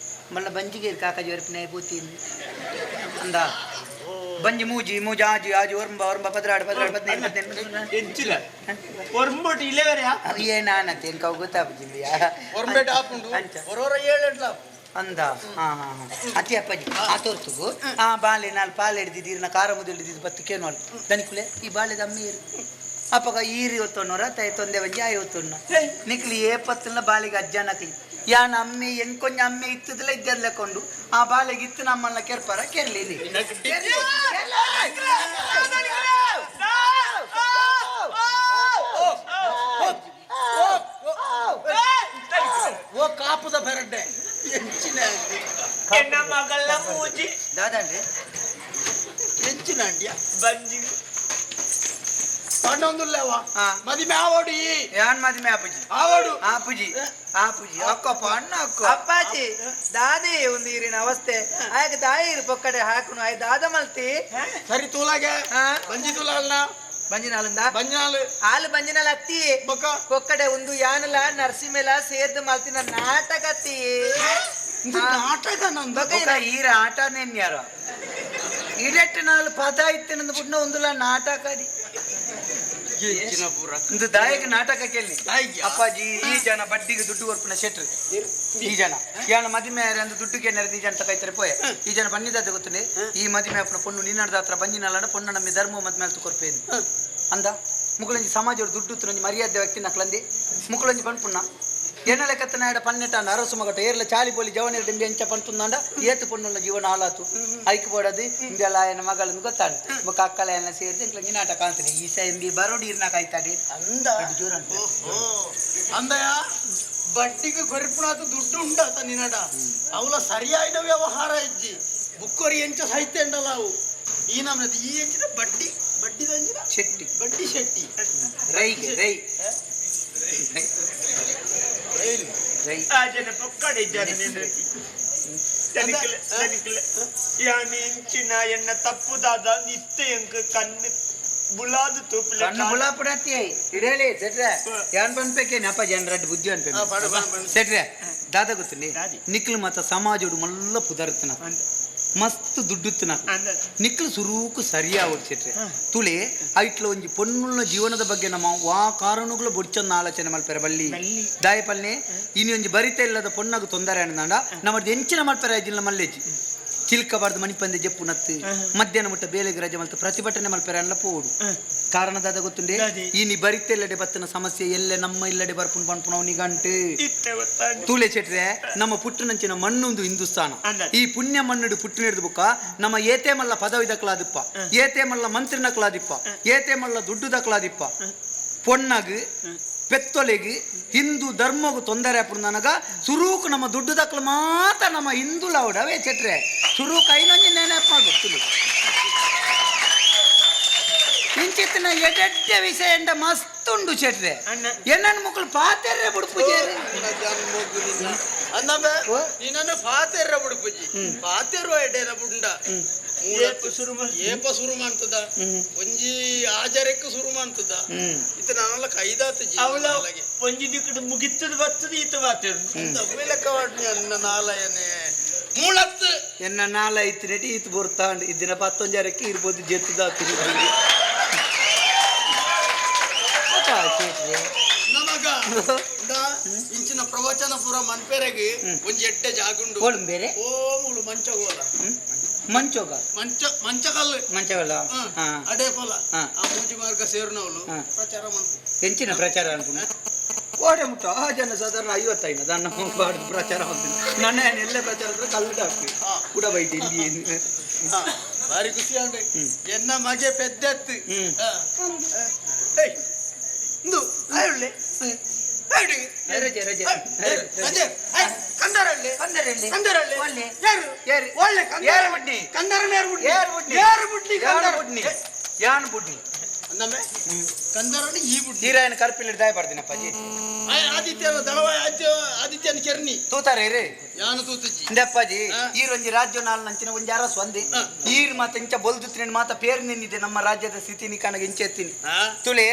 ಮಲ್ಲ ಬಂಜಿಗೆ ಕಾಕಾಜಿ ವರ್ಪಿನ ಪೂತಿ ಅಂದ ಬಂಜಿ ಮೂಜಿ ಮೂಜಿ ಆಜಿ ಆಜಿ ಒರ್ಂಬ ಒರ್ಂಬ ಪದ್ರಾಡು ಪದ್ರಾಡು 15 15 ಎಂಚಿನ ಒರ್ಂಬೋಟು ಇಲ್ಲೇ ಬೇರೆಯಾ ಏನಾನತ್ತೆ ಎಂಕ ಅವು ಗೊತ್ತಾಪುಜಿ ಒರ್ಂಬೇಟ ಆಪುಂಡು ಅಂಚ ಒರೋರ ಏಳೆಂಟ್ಲ ಅಂದ ಹಾ ಹಾ ಹಾ ಅತಿ ಅಪ್ಪಾಜಿ ಆ ತೋರ್ತುಗು ಆ ಬಾಳೆ ನಾಲ್ ಪಾಲೆ ಹಿಡ್ದಿದ್ದೀರ್ನ ಖಾರ ಮುದ್ದೆ ಹಿಡ್ದಿದ್ದು ಬತ್ತು ಕೇನೋಲ್ ದನಿಕುಲೆ ಈ ಬಾಳೆದ ಅಮ್ಮೀರು ಅಪ್ಪಗ ಈರಿ ಒತ್ತೊನ್ನೋರ ತಾಯಿ ತೊಂದೆ ಒಂಜಿ ಆಯಿ ಒತ್ತೊನ್ನ ನಿಕ್ಲಿ ಏ ಪತ್ತಲ್ನ ಬಾಳೆಗೆ ಅಜ್ಜ ನಕ್ಲಿ ಯಾನ ಅಮ್ಮೆ ಎಂಕೊಂಜ ಅಮ್ಮೆ ಇತ್ತದಲ್ಲ ಇದ್ದಲ್ಲ ಕೊಂಡು ಆ ಬಾಳೆಗೆ ಇತ್ತು ನಮ್ಮನ್ನ ಕೆರ್ಪಾರ ಕೆರ್ಲಿ ಇಲ್ಲಿ. ಕೆರ್ಲಿ, ಕೆರ್ಲಿ. ಓ ಕಾಪುದ ಬೆರಡ್ಡೆ ಎಂಚಿನ ಎನ್ನ ಮಗಲ್ಲ ಮೂಜಿ ದಾದಾಂಡ್ರಿ ಎಂಚಿನ ಅಂಡ್ಯ ಬಂಜಿಗೆ ಪಣ್ಣೊಂದುಲ್ಲೇವ ಹಾ. ಮದಿಮೆ ಆವಡು ಈ ಯಾನ್ ಮದಿಮೆ ಆಪುಜಿ ಆವಡು ಆಪುಜಿ ಆಪುಜಿ ಅಕ್ಕಪ್ಪ ಅಣ್ಣ ಅಕ್ಕ ಅಪ್ಪಾಜಿ ದಾದಿ ಒಂದು ಈರಿನ ಅವಸ್ಥೆ ಆಯ್ಕೆ ತಾಯಿ ಇರು ಪೊಕ್ಕಡೆ ಹಾಕುನು ಆಯ್ ದಾದ ಮಲ್ತಿ ಸರಿ ತೂಲಾಗೆ ಹಾ. ಬಂಜಿ ತೂಲಾಲ್ನ ಬಂಜಿನಾಲಂದ ಬಂಜಿನಾಲು ಹಾಲು ಬಂಜಿನಾಲ ಅತ್ತಿ ಬೊಕ್ಕ ಪೊಕ್ಕಡೆ ಒಂದು ಯಾನಲ ನರಸಿಂಹಲ ಸೇರ್ದು ಮಲ್ತಿನ ನಾಟಕತ್ತಿ ಇದು ನಾಟಕ ನಂದ ಈರ ಆಟನೇನ್ಯಾರ ಇಡೆಟ್ ನಾಲ್ ಪದ ಇತ್ತಿನಂದು ಬುಡ್ನ ಒಂದುಲ ನಾಟಕ ಅಡಿ ಎಂಚಿನ ಪೂರ ಇಂದು ದಾಯಕ ನಾಟಕ ಕೇಳಿ ದಾಯಿಗ್ಯಾ? ಅಪ್ಪಾಜಿ ಈ ಜನ ಬಡ್ಡಿಗೆ ದುಡ್ಡು ಕೊರ್ಪುನ ಶೆಟ್ರು ಈ ಜನ ಯಾನ ಮದಿಮೆ ಅಂದು ದುಡ್ಡು ಕೆಣ್ಣರ ಈ ಜನ ತಕೈತಾರೆ ಪೋಯೆ ಈ ಜನ ಬನ್ನಿದಾದ ಗೊತ್ತುಂಡೆ ಈ ಮದಿಮೆ ಅಪ್ಪನ ಪೊಣ್ಣು ನಿನ್ನಡ್ದ ಹತ್ರ ಬಂಜಿನಲ್ಲ ಪೊಣ್ಣ ನಮ್ಮ ಧರ್ಮ ಮದ್ಮೆ ಅಲ್ತು ಕೊರ್ಪೇನು ಅಂದ ಮುಕುಲಂಜಿ ಸಮಾಜ ದುಡ್ಡು ತುರಂಜಿ ಮರ್ಯಾದೆ ವ್ಯಕ್ತಿ ನಕ್ಲಂದಿ ಮುಕುಲಂಜಿ ಪನ್ಪುಣ್ಣ ಎನ್ನ ಲೆಕ್ಕತ್ತನ ಎಡ ಪನ್ನೆಟ ಅರಸು ಮಗಟ ಏರ್ಲ ಚಾಲಿ ಬೋಲಿ ಜವನಿರ డింಬಿ ಎಂಚ ಪಂತುಂದಾಂಡ ಏತು ಪೊಣ್ಣುള്ള ಜೀವನ ಹಾಳಾತು ಐಕ್ ಬೋಡದು ಇಂದೆಲ್ಲ ಆಯನ ಮಗಳನ್ನು ಗೊತ್ತಾಂಡ ಬೊಕ್ಕ ಅಕ್ಕಲ ಎಲ್ಲ ಸೇರಿದ ಇಂಕ್ಲಂಜಿ ನಾಟಕ ಅಂತಾನೆ ಈ ಸ ಎಂಬಿ ಬರೋಡಿ ಇರ್ನಾಕ ಆಯ್ತಾಡಿ ಅಂದ ಜೋರ ಉಂಟು. ಓಹೋ ಅಂದಯ ಬಡ್ಡಿಗೆ ಕೊರ್ಪುಣಾತ ದುಡ್ಡು ಉಂಡಾತ ನಿನಡ ಅವಲ ಸರಿಯಾದ ವ್ಯವಹಾರ ಇಜ್ಜಿ ಬುಕ್ಕೊರಿ ಎಂಚ ಸಾಹಿತ್ಯ ಉಂಡಲ್ಲ ಅವು ಈ ನಮ್ಮದು ಈ ಎಂಚಿನ ಬಡ್ಡಿ ಬಡ್ಡಿದ ಎಂಚಿನ ಶೆಟ್ಟಿ ಬಡ್ಡಿ ಶೆಟ್ಟಿ ರೈಗೆ ರೈ ರೈ ಆ ಜನ ಪೊಕ್ಕಡೆ ಇದ್ದಾರೆ ನಿನ್ನ ತನಿಖಲೆ ತನಿಖಲೆ ಯಾನಿ ಇಂಚಿನ ಎನ್ನ ತಪ್ಪುದಾದ ನಿತ್ಯ ಎಂಕ್ ಕಣ್ಣು ಬುಲಾದು ತೂಪುಲೆ ಕಣ್ಣು ಬುಲಾಪುಡತ್ತಿ ಇಡೇಲಿ ಸೆಟ್ರೆ ಯಾನ್ ಪನ್ಪೇಕೆ ಅಪ್ಪ ಜನ ರಡ್ಡು ಬುದ್ಧಿ ಅನ್ಪೆ ಸೆಟ್ರೆ ದಾದ ಗೊತ್ತುಂಡಿ ದಾದಿ. ನಿಕ್ಲು ಮತ್ತ ಸಮಾಜೋಡು ಮಲ್ಲ ಪುದರ್ತನ ಮಸ್ತ್ ದುಡ್ಡುತ್ತನ ಅಂದ. ನಿಕ್ಲು ಸುರೂಕು ಸರಿಯಾವಡ್ ಸೆಟ್ರೆ ತುಳಿ ಐಟ್ಲ ಒಂಜಿ ಪೊನ್ನುಳ್ಳ ಜೀವನದ ಬಗ್ಗೆ ನಮ್ಮ ವಾ ಕಾರಣಗಳು ಬೊಡ್ಚೊಂದು ಆಲೋಚನೆ ಮಲ್ಪೆರ ಬಳ್ಳಿ ದಾಯ ಪಲ್ನೆ ಇನಿ ಒಂಜಿ ಬರಿತ ಇಲ್ಲದ ಪೊನ್ನಗು ತೊಂದರೆ ಅಣ್ಣಾಂಡ ನಮ್ಮದು ಎಂಚಿನ ಮಲ್ಪೆರ ಜಿಲ್ಲ ಮಲ್ಲೇಜಿ ಚಿಲ್ಕ ಬಾರ್ದು ಮಣಿಪಂದೆ ಜಪ್ಪು ನತ್ತು ಮಧ್ಯಾಹ್ನ ಮುಟ್ಟ ಬೇಲೆಗೆ ರಜೆ ಮಲ್ತು ಪ್ರತಿಭಟನೆ ಮಲ್ಪೆರ ಅನ್ಲ ಪೋಡು ಕಾರಣದಾದ ಗೊತ್ತುಂಡೆ ದಾದಿ. ಈ ನೀ ಬರಿತ ಇಲ್ಲಡೆ ಬತ್ತನ ಸಮಸ್ಯೆ ಎಲ್ಲೆ ನಮ್ಮ ಇಲ್ಲಡೆ ಬರ್ಪುನ್ ಪನ್ಪುನವ್ ನಿಗಂಟು ಇತ್ತೆ ಗೊತ್ತಾಂಡ್. ತೂಲೆ ಚೆಟ್ರೆ ನಮ್ಮ ಪುಟ್ಟನಂಚಿನ ಮಣ್ಣೊಂದು ಹಿಂದೂಸ್ತಾನ ಅಂದ. ಈ ಪುಣ್ಯ ಮಣ್ಣುಡು ಪುಟ್ಟಿನಿಡ್ದು ಬುಕ್ಕ ನಮ್ಮ ಏತೆ ಮಲ್ಲ ಪದವಿ ದಕ್ಲಾದಿಪ್ಪ ಏತೆ ಮಲ್ಲ ಮಂತ್ರಿ ನಕ್ಲಾದಿಪ್ಪ ಏತೆ ಮಲ್ಲ ದುಡ್ಡು ದಕ್ಲಾದಿಪ್ಪ ಪೊಣ್ಣಗ್ ಪೆತ್ತೊಲೆಗ್ ಹಿಂದೂ ಧರ್ಮಗು ತೊಂದರೆ ಅಪ್ಪು ನನಗ ಸುರೂಕು ನಮ್ಮ ದುಡ್ಡು ದಕ್ಲು ಮಾತ್ರ ನಮ್ಮ ಹಿಂದೂ ಅವೇ ಚೆಟ್ರೆ ಸುರೂಕು ಐನೊಂಜಿ ನೆನಪು ಗೊತ್ತಿಲ್ಲ ಇಂಚಿತ್ತಿನ ಎಡೆಡ್ಡೆ ವಿಷಯ ಎಂಡ ಮಸ್ತ್ ಉಂಡು ಚೆಟ್ರೆ ಅಣ್ಣ. ಎನ್ನನ್ ಮುಕ್ಕಳು ಪಾತೆರ್ರೆ ಬುಡ್ಪುಜೇರು ಅಂದಬೆ ನಿನ್ನನ್ನು ಪಾತೆರ್ರ ಬುಡುಪುಜಿ ಪಾತೆರುವ ಎಡೆನ ಬುಂಡ ಏಪ ಶುರು ಮಲ್ತ್- ಏಪ ಶುರು ಮಾಡ್ತದ ಒಂಜಿ ಆಜರಕ್ಕೆ ಶುರು ಮಾಡ್ತದ ಇತ್ತ ನಾನೆಲ್ಲ ಕೈದಾತ ಅವಳ ಒಂಜಿ ದಿಕ್ಕಡು ಮುಗಿತ್ತದ ಬತ್ತದ ಈತ ಬಾತೆರು ಲೆಕ್ಕವಾಡ್ನಿ ಅನ್ನ ನಾಲಯನೆ ಮೂಳತ್ತು ಎನ್ನ ನಾಲ ಐತಿ ನೆಟಿ ಈತ್ ಬೊರ್ತಾಂಡ್ ಇದ್ದಿನ ಪತ್ತೊಂಜರಕ್ಕೆ ಇರ್ಬೋದು ಜೆತ್ತದ ನಮಗ ಇಂದ ಇಂಚಿನ ಪ್ರವಚನ ಪೂರ ಮನ್ಪೆರೆಗೆ ಒಂಜಿ ಎಡ್ಡೆ ಜಾಗುಂಡು ಬೇರೆ ಓ ಮುಳು ಮಂಚಗೋಲ ಮಂಚೋಗ ಮಂಚ ಮಂಚಕಲ್ಲು ಮಂಚಗಲ್ಲ ಹಾ ಅಡೇ ಫಲ ಹಾ. ಆ ಮೂಜಿ ಮಾರ್ಗ ಸೇರಿನವಳು ಹಾ. ಪ್ರಚಾರ ಮಾಡ್ತು ಹೆಂಚಿನ ಪ್ರಚಾರ ಅನ್ಕೊಂಡು ಓಡೆ ಮುಟ್ಟ ಆ ಜನ ಸಾಧಾರಣ ಐವತ್ತೈನ ನನ್ನ ಬಾರ್ದು ಪ್ರಚಾರ ಮಾಡ್ತೀನಿ ನನ್ನ ಎಲ್ಲ ಪ್ರಚಾರ ಅಂದ್ರೆ ಕಲ್ಲು ಹಾಕ್ತಿ ಕೂಡ ಬೈತಿ ಇಲ್ಲಿ ಹಾ, ಭಾರಿ ಖುಷಿ ಅಂಡೆ ಎನ್ನ ಮಗೆ ಪೆದ್ದೆತ್ತು ಹ್ಮ್. ಹಾ. ಏಯ್, ಇಂದು ಆಯುಳ್ಳೆ ಆಯುಡಿ. ರಜೆ ರಜೆ ಏಯ್, ರಜೆ. ಏಯ್, ಕಂದರಳ್ಳಿ ಕಂದರಳ್ಳಿ. ಕಂದರಳ್ಳಿ ಒಳ್ಳೆ. ಯಾರು ಯಾರು? ಒಳ್ಳೆ ಕಂದರ ಯಾರು ಬುಡ್ನಿ? ಕಂದರನ ಯಾರು ಬುಡ್ನಿ ಯಾರು ಬುಡ್ನಿ? ಯಾರು ಬುಡ್ನಿ ಯಾನ್ ಕಂದರ ಬುಡ್ನಿ ಯಾನ್ ಬುಡ್ನಿ ಅಂದಮ್ಮೆ ಕಂದರನ ಈ ಬುಡ್ನಿ ಹೀರಾಯನ ಕರ್ಪಿಲ್ ದಾಯ ಬರ್ದಿನಪ್ಪಾಜಿ ಆದಿತ್ಯನ ದಳವಾಯ ಆದಿತ್ಯ ಆದಿತ್ಯನ ಕೆರ್ನಿ ತೂತಾರೆ ರೇ ಯಾನು ತೂತುಜಿ ಇಂದಪ್ಪಾಜಿ ಆ. ಈರೊಂಜಿ ರಾಜ್ಯ ನಾಲ್ ನಂಚಿನ ಒಂಜಿ ಅರಸು ಒಂದಿ ಆ. ಈರ್ ಮಾತ ಇಂಚ ಬೊಲ್ದುತ್ತಿನ ಮಾತ ಪೇರ್ ನಿನ್ನಿದೆ ನಮ್ಮ ರಾಜ್ಯದ ಸ್ಥಿತಿ ನಿಕನಗ ಇಂಚ ಎತ್ತೀನಿ ಆ? ತುಳಿ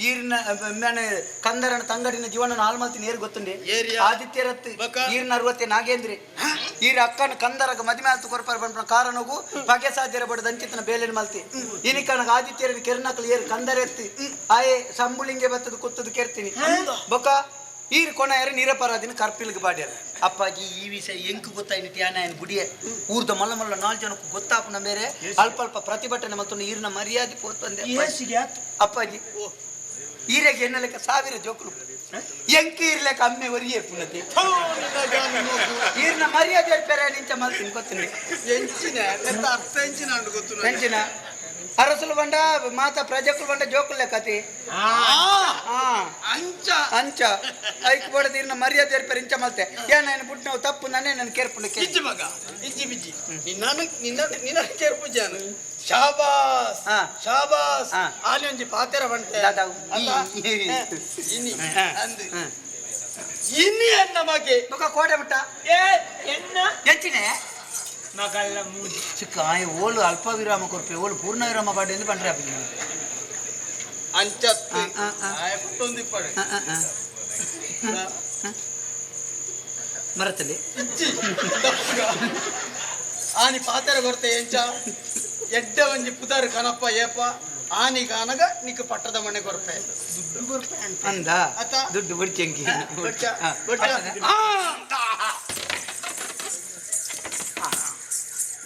ಈರಿನ ಮೇನೆ ಕಂದರನ ತಂಗಡಿನ ಜೀವನ ಹಾಲ್ ಮಲ್ತಿನ ಏರ್ ಗೊತ್ತುಂಡೆ ಏರಿಯ? ಆದಿತ್ಯರತ್ ಬಕ? ಈರ್ನ ಅರವತ್ತೆ ನಾಗೇಂದ್ರಿ ಈರ ಅಕ್ಕನ ಕಂದರಗ ಮದಿಮೆ ಆಲ್ತು ಕೊರ್ಪರ ಬಂಪನ ಕಾರಣಗು ಪಗೆ ಸಾಧ್ಯರ ಬಡದ ಅಂಚಿತನ ಬೇಲೆನ್ ಮಲ್ತಿ ಇನಿಕನಗ ಆದಿತ್ಯರನ ಕೆರ್ನಕಲ್ ಏರ್ ಕಂದರೆತ್ತಿ ಆಯೆ ಸಂಬುಳಿಂಗೆ ಬತ್ತದ ಕುತ್ತದ ಕೆರ್ತೀನಿ ಬೊಕ ಈರ್ ಕೊಣ ಯಾರು ನಿರಪರಾಧಿನ ಕರ್ಪಿಲ್ಗೆ ಬಾಡ್ಯಾರ ಅಪ್ಪಾಜಿ ಈ ವಿಷಯ ಎಂಕ್ ಗೊತ್ತಾಯ್ನಿ ಟ್ಯಾನ ಏನ್ ಗುಡಿಯೆ ಊರ್ದ ಮಲ್ಲ ಮಲ್ಲ ನಾಲ್ಕು ಜನಕ್ಕೂ ಗೊತ್ತಾಪುನ ಬೇರೆ ಅಲ್ಪ ಅಲ್ಪ ಪ್ರತಿಭಟನೆ ಮತ್ತು ಈರ್ನ ಮರ್ಯಾದೆ ಪೋತಂದೆ ಅಪ್ಪಾಜಿ. ಅಪ್ಪಾಜಿ ಈರೆಗೆ ಎನ್ನಲೆಕ್ಕ ಸಾವಿರ ಜೋಕುಲು ಎಂಕ್ ಇರ್ಲೆಕ್ಕ ಅಮ್ಮೆ ಒರಿಯೇ ಪುನತಿ ಈರ್ನ ಮರ್ಯಾದೆ ಪೆರ ನಿಂಚ ಮಲ್ತೀನಿ ಗೊತ್ತಿಲ್ಲ ಎಂಚಿನ ನೆತ್ತ ಅರ್ಥ ಎಂಚಿನ ಅಂಡು ಗೊತ್ತು ನನಗೆ. ಎಂಚಿನ ಅರಸುಲು ಬಂಡ ಮಾತಾ ಪ್ರಜೆಕುಲು ಬಂಡ ಜೋಕುಲ್ ಲೆಕ್ಕತಿ ಆ, ಹಾ ಅಂಚ ಅಂಚ ಐಕ್ ಬಡದ ಈರ್ನ ಮರ್ಯಾದೆ ಏರ್ಪೆರ್ ಇಂಚ ಮಲ್ತೆ ಏನ ಬುಟ್ನವು ತಪ್ಪು ನಾನೇ ನನ್ನ ಕೇರ್ಪುಂಡು ಇಜ್ಜಿ ಮಗ ಇಜ್ಜಿ ಬಿಜ್ಜಿ ನಿನ್ನನು ನಿನ್ನ ನಿನ್ನ ಕೇರ್ಪುಜಾನು ಶಾಬಾಸ್ ಹಾ. ಶಾಬಾಸ್ ಹಾ. ಆಲಿ ಒಂಜಿ ಪಾತೆರ ಬಂಟೆ ದಾದಾವು. ಅಲ್ಲ? ಈ. ಇನಿ ಹಾ. ಅಂದು ಇನಿ ಅನ್ನ ಮಗೆ ಮುಖ ಕೋಟೆ ಬಿಟ್ಟ ಏ ಎನ್ನ ಎಂಚಿನೆ ಮಗಲ್ಲ ಮೂಜಿ ಚಿಕ್ಕ ಆಯ್ ಓಲು ಅಲ್ಪ ವಿರಾಮ ಕೊರ್ಪೆ ಓಲು ಪೂರ್ಣ ವಿರಾಮ ಪಾಡಿ ಎಂದು ಪಂಡ್ರೆ ಅಪ್ಪ ಅಂಚತ್ತು ಆ, ಆ, ಆ. ಆಯ ಪುಟ್ಟೊಂದು ಇಪ್ಪಡೆ ಮರತಲ್ಲಿ ಆನಿ ಪಾತೆರ ಕೊರ್ತೆ ಎಂಚ ಎಡ್ಡ ಒಂಜಿ ಪುದರ್ ಕನಪ್ಪ ಏಪ ಆನಿ ಕಾನಗ ನಿಕ್ ಪಟ್ಟದ ಮನೆ ಕೊರ್ಪೆ ದುಡ್ಡು ಕೊರ್ಪೆ ಅಂದ ಅತ್ತ? ದುಡ್ಡು ಬುಡ್ಚಂಕಿ ಬೊಡ್ಚ, ಬೊಡ್ಚ.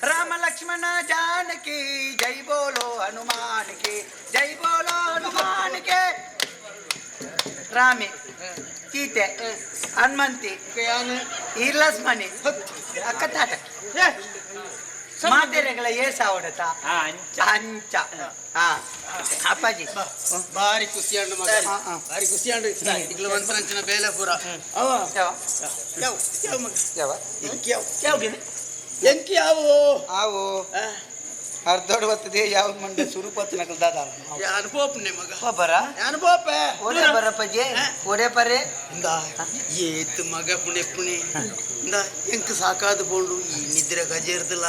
ರಾಮ ಲಕ್ಷ್ಮಣ ಜಾನಕಿ ಜೈ ಬೋಲೋ ಹನುಮಾನ್ ಕಿ ಜೈ ಬೋಲೋ ಹನುಮಾನ್ ಕೆ. ರಾಮೆ ಸೀತೆ ಹನುಮಂತಿ ಯಾನು ಈ ಲಕ್ಷ್ಮಣಿ ಅಕ್ಕ ತಾಟ ಮಾತೆರೆಗಳ ಏಸಾವಡತ ಅಂಚ. ಅಂಚ. ಹಾ ಅಪ್ಪಾಜಿ ಬಾರಿ ಖುಷಿ ಅಂಡು ಮಗ, ಹಾ, ಹಾ. ಬಾರಿ ಖುಷಿ ಅಂಡು. ಇಗ್ಲ ಒಂತರಂಚಿನ ಬೇಲೆ ಪೂರ ಅವ. ಯಾವ? ಯಾವ ಯಾವ ಮಗ? ಯಾವ? ಎಂಕಿ ಯಾವ ಎಂಕಿ ಯಾವು? ಆವು ಅರ್ಧೋಡ್ ಬರ್ತದೆ ಯಾವ ಮಂಡೆ ಸುರು ಪತ್ತು ನಕಲ್ ದಾದ. ಯಾನು ಪೋಪನೆ ಮಗ? ಬರ. ಯಾನು ಪೋಪೆ. ಓಡೆ ಬರಪ್ಪಾಜಿ, ಓಡೆ ಪರೆ. ಇಂದ ಏತ್ ಮಗ ಪುಣೆ ಪುಣೆ ಇಂದ ಎಂಕ್ ಸಾಕಾದ ಪೋಂಡು. ಈ ನಿದ್ರೆ ಗಜೇರ್ದಿಲ್ಲ,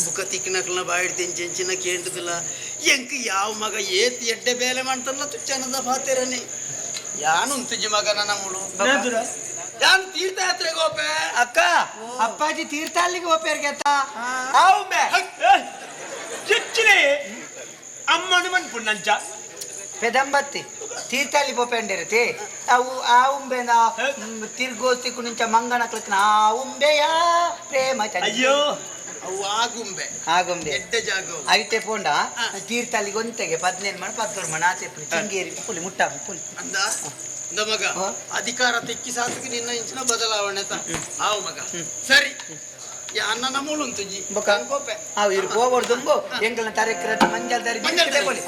ಬುಕ್ಕ ತಿಕ್ಕಿನಕ್ಲನ ಬಾಯಿಡ್ ತೆಂಚೆಂಚಿನ ಕೇಂಡ್ದಿಲ್ಲ. ಎಂಕ್ ಯಾವ ಮಗ ಏತ್ ಎಡ್ಡೆ ಬೇಲೆ ಮಾಡ್ತಾರಲ್ಲ ತುಚ್ಚನದ ಪಾತೆರನೆ. ಯಾನು ಉಂತುಜಿ ಮಗ ನಮ್ಮಳು. ಯಾನು ತೀರ್ಥಯಾತ್ರೆಗೆ ಹೋಪೆ. ಅಕ್ಕ, ಅಪ್ಪಾಜಿ ತೀರ್ಥಹಳ್ಳಿಗೆ ಹೋಪೇರ್ಗೆತ್ತ ಆವುಂಬೆ. ಚುಚ್ಚಿಲೆ ಅಮ್ಮನು ಮನ್ಪುಂಡಂಚ. ಪೆದಂಬತ್ತಿ ತೀರ್ಥಹಳ್ಳಿ ಪೋಪೆಂಡಿರತಿ ಅವು. ಆ ಉಂಬೆನ ತಿರ್ಗೋಸ್ತಿಕ್ಕು ನಿಂಚ ಮಂಗನ ಕ್ಲಕ್ನ ಆ ಉಂಬೆಯ ಪ್ರೇಮ ಚಂದ್ರ. ಅಯ್ಯೋ. ಅವು ಆಗುಂಬೆ. ಆಗುಂಬೆ. ಎಡ್ಡೆ ಜಾಗ ಅವು. ಐತೆ ಪೋಂಡ ತೀರ್ಥಹಳ್ಳಿಗೆ ಒಂತೆಗೆ 15 ಮಣ 11 ಮಣ ಆಚೆ ಪುಲಿ ಚಿಂಗೇರಿ ಪುಲಿ ಮುಟ್ಟ ಪುಲಿ. ಅಂದ ಇಂದ ಮಗ. ಹಾ? ಅಧಿಕಾರ ತೆಕ್ಕಿ ಸಾತಕ್ಕೆ ನಿನ್ನ ಇಂಚಿನ ಬದಲಾವಣೆ ತ ಆವು ಮಗ. ಸರಿ, ಅನ್ನ ನಮ್ಮಳು ಉಂತುಜಿ. ಬೊಕ? ಕೋಪೆ. ಅವು ಇರು ಪೋವಡ್ದುಂಬು ಎಂಕಲ್ನ ತರೆಕ್ರಟ್ ಮಂಜಲ್ ದಾರಿ. ಮಂಜಲ್ ದಾರಿ. ಪೋಲಿ.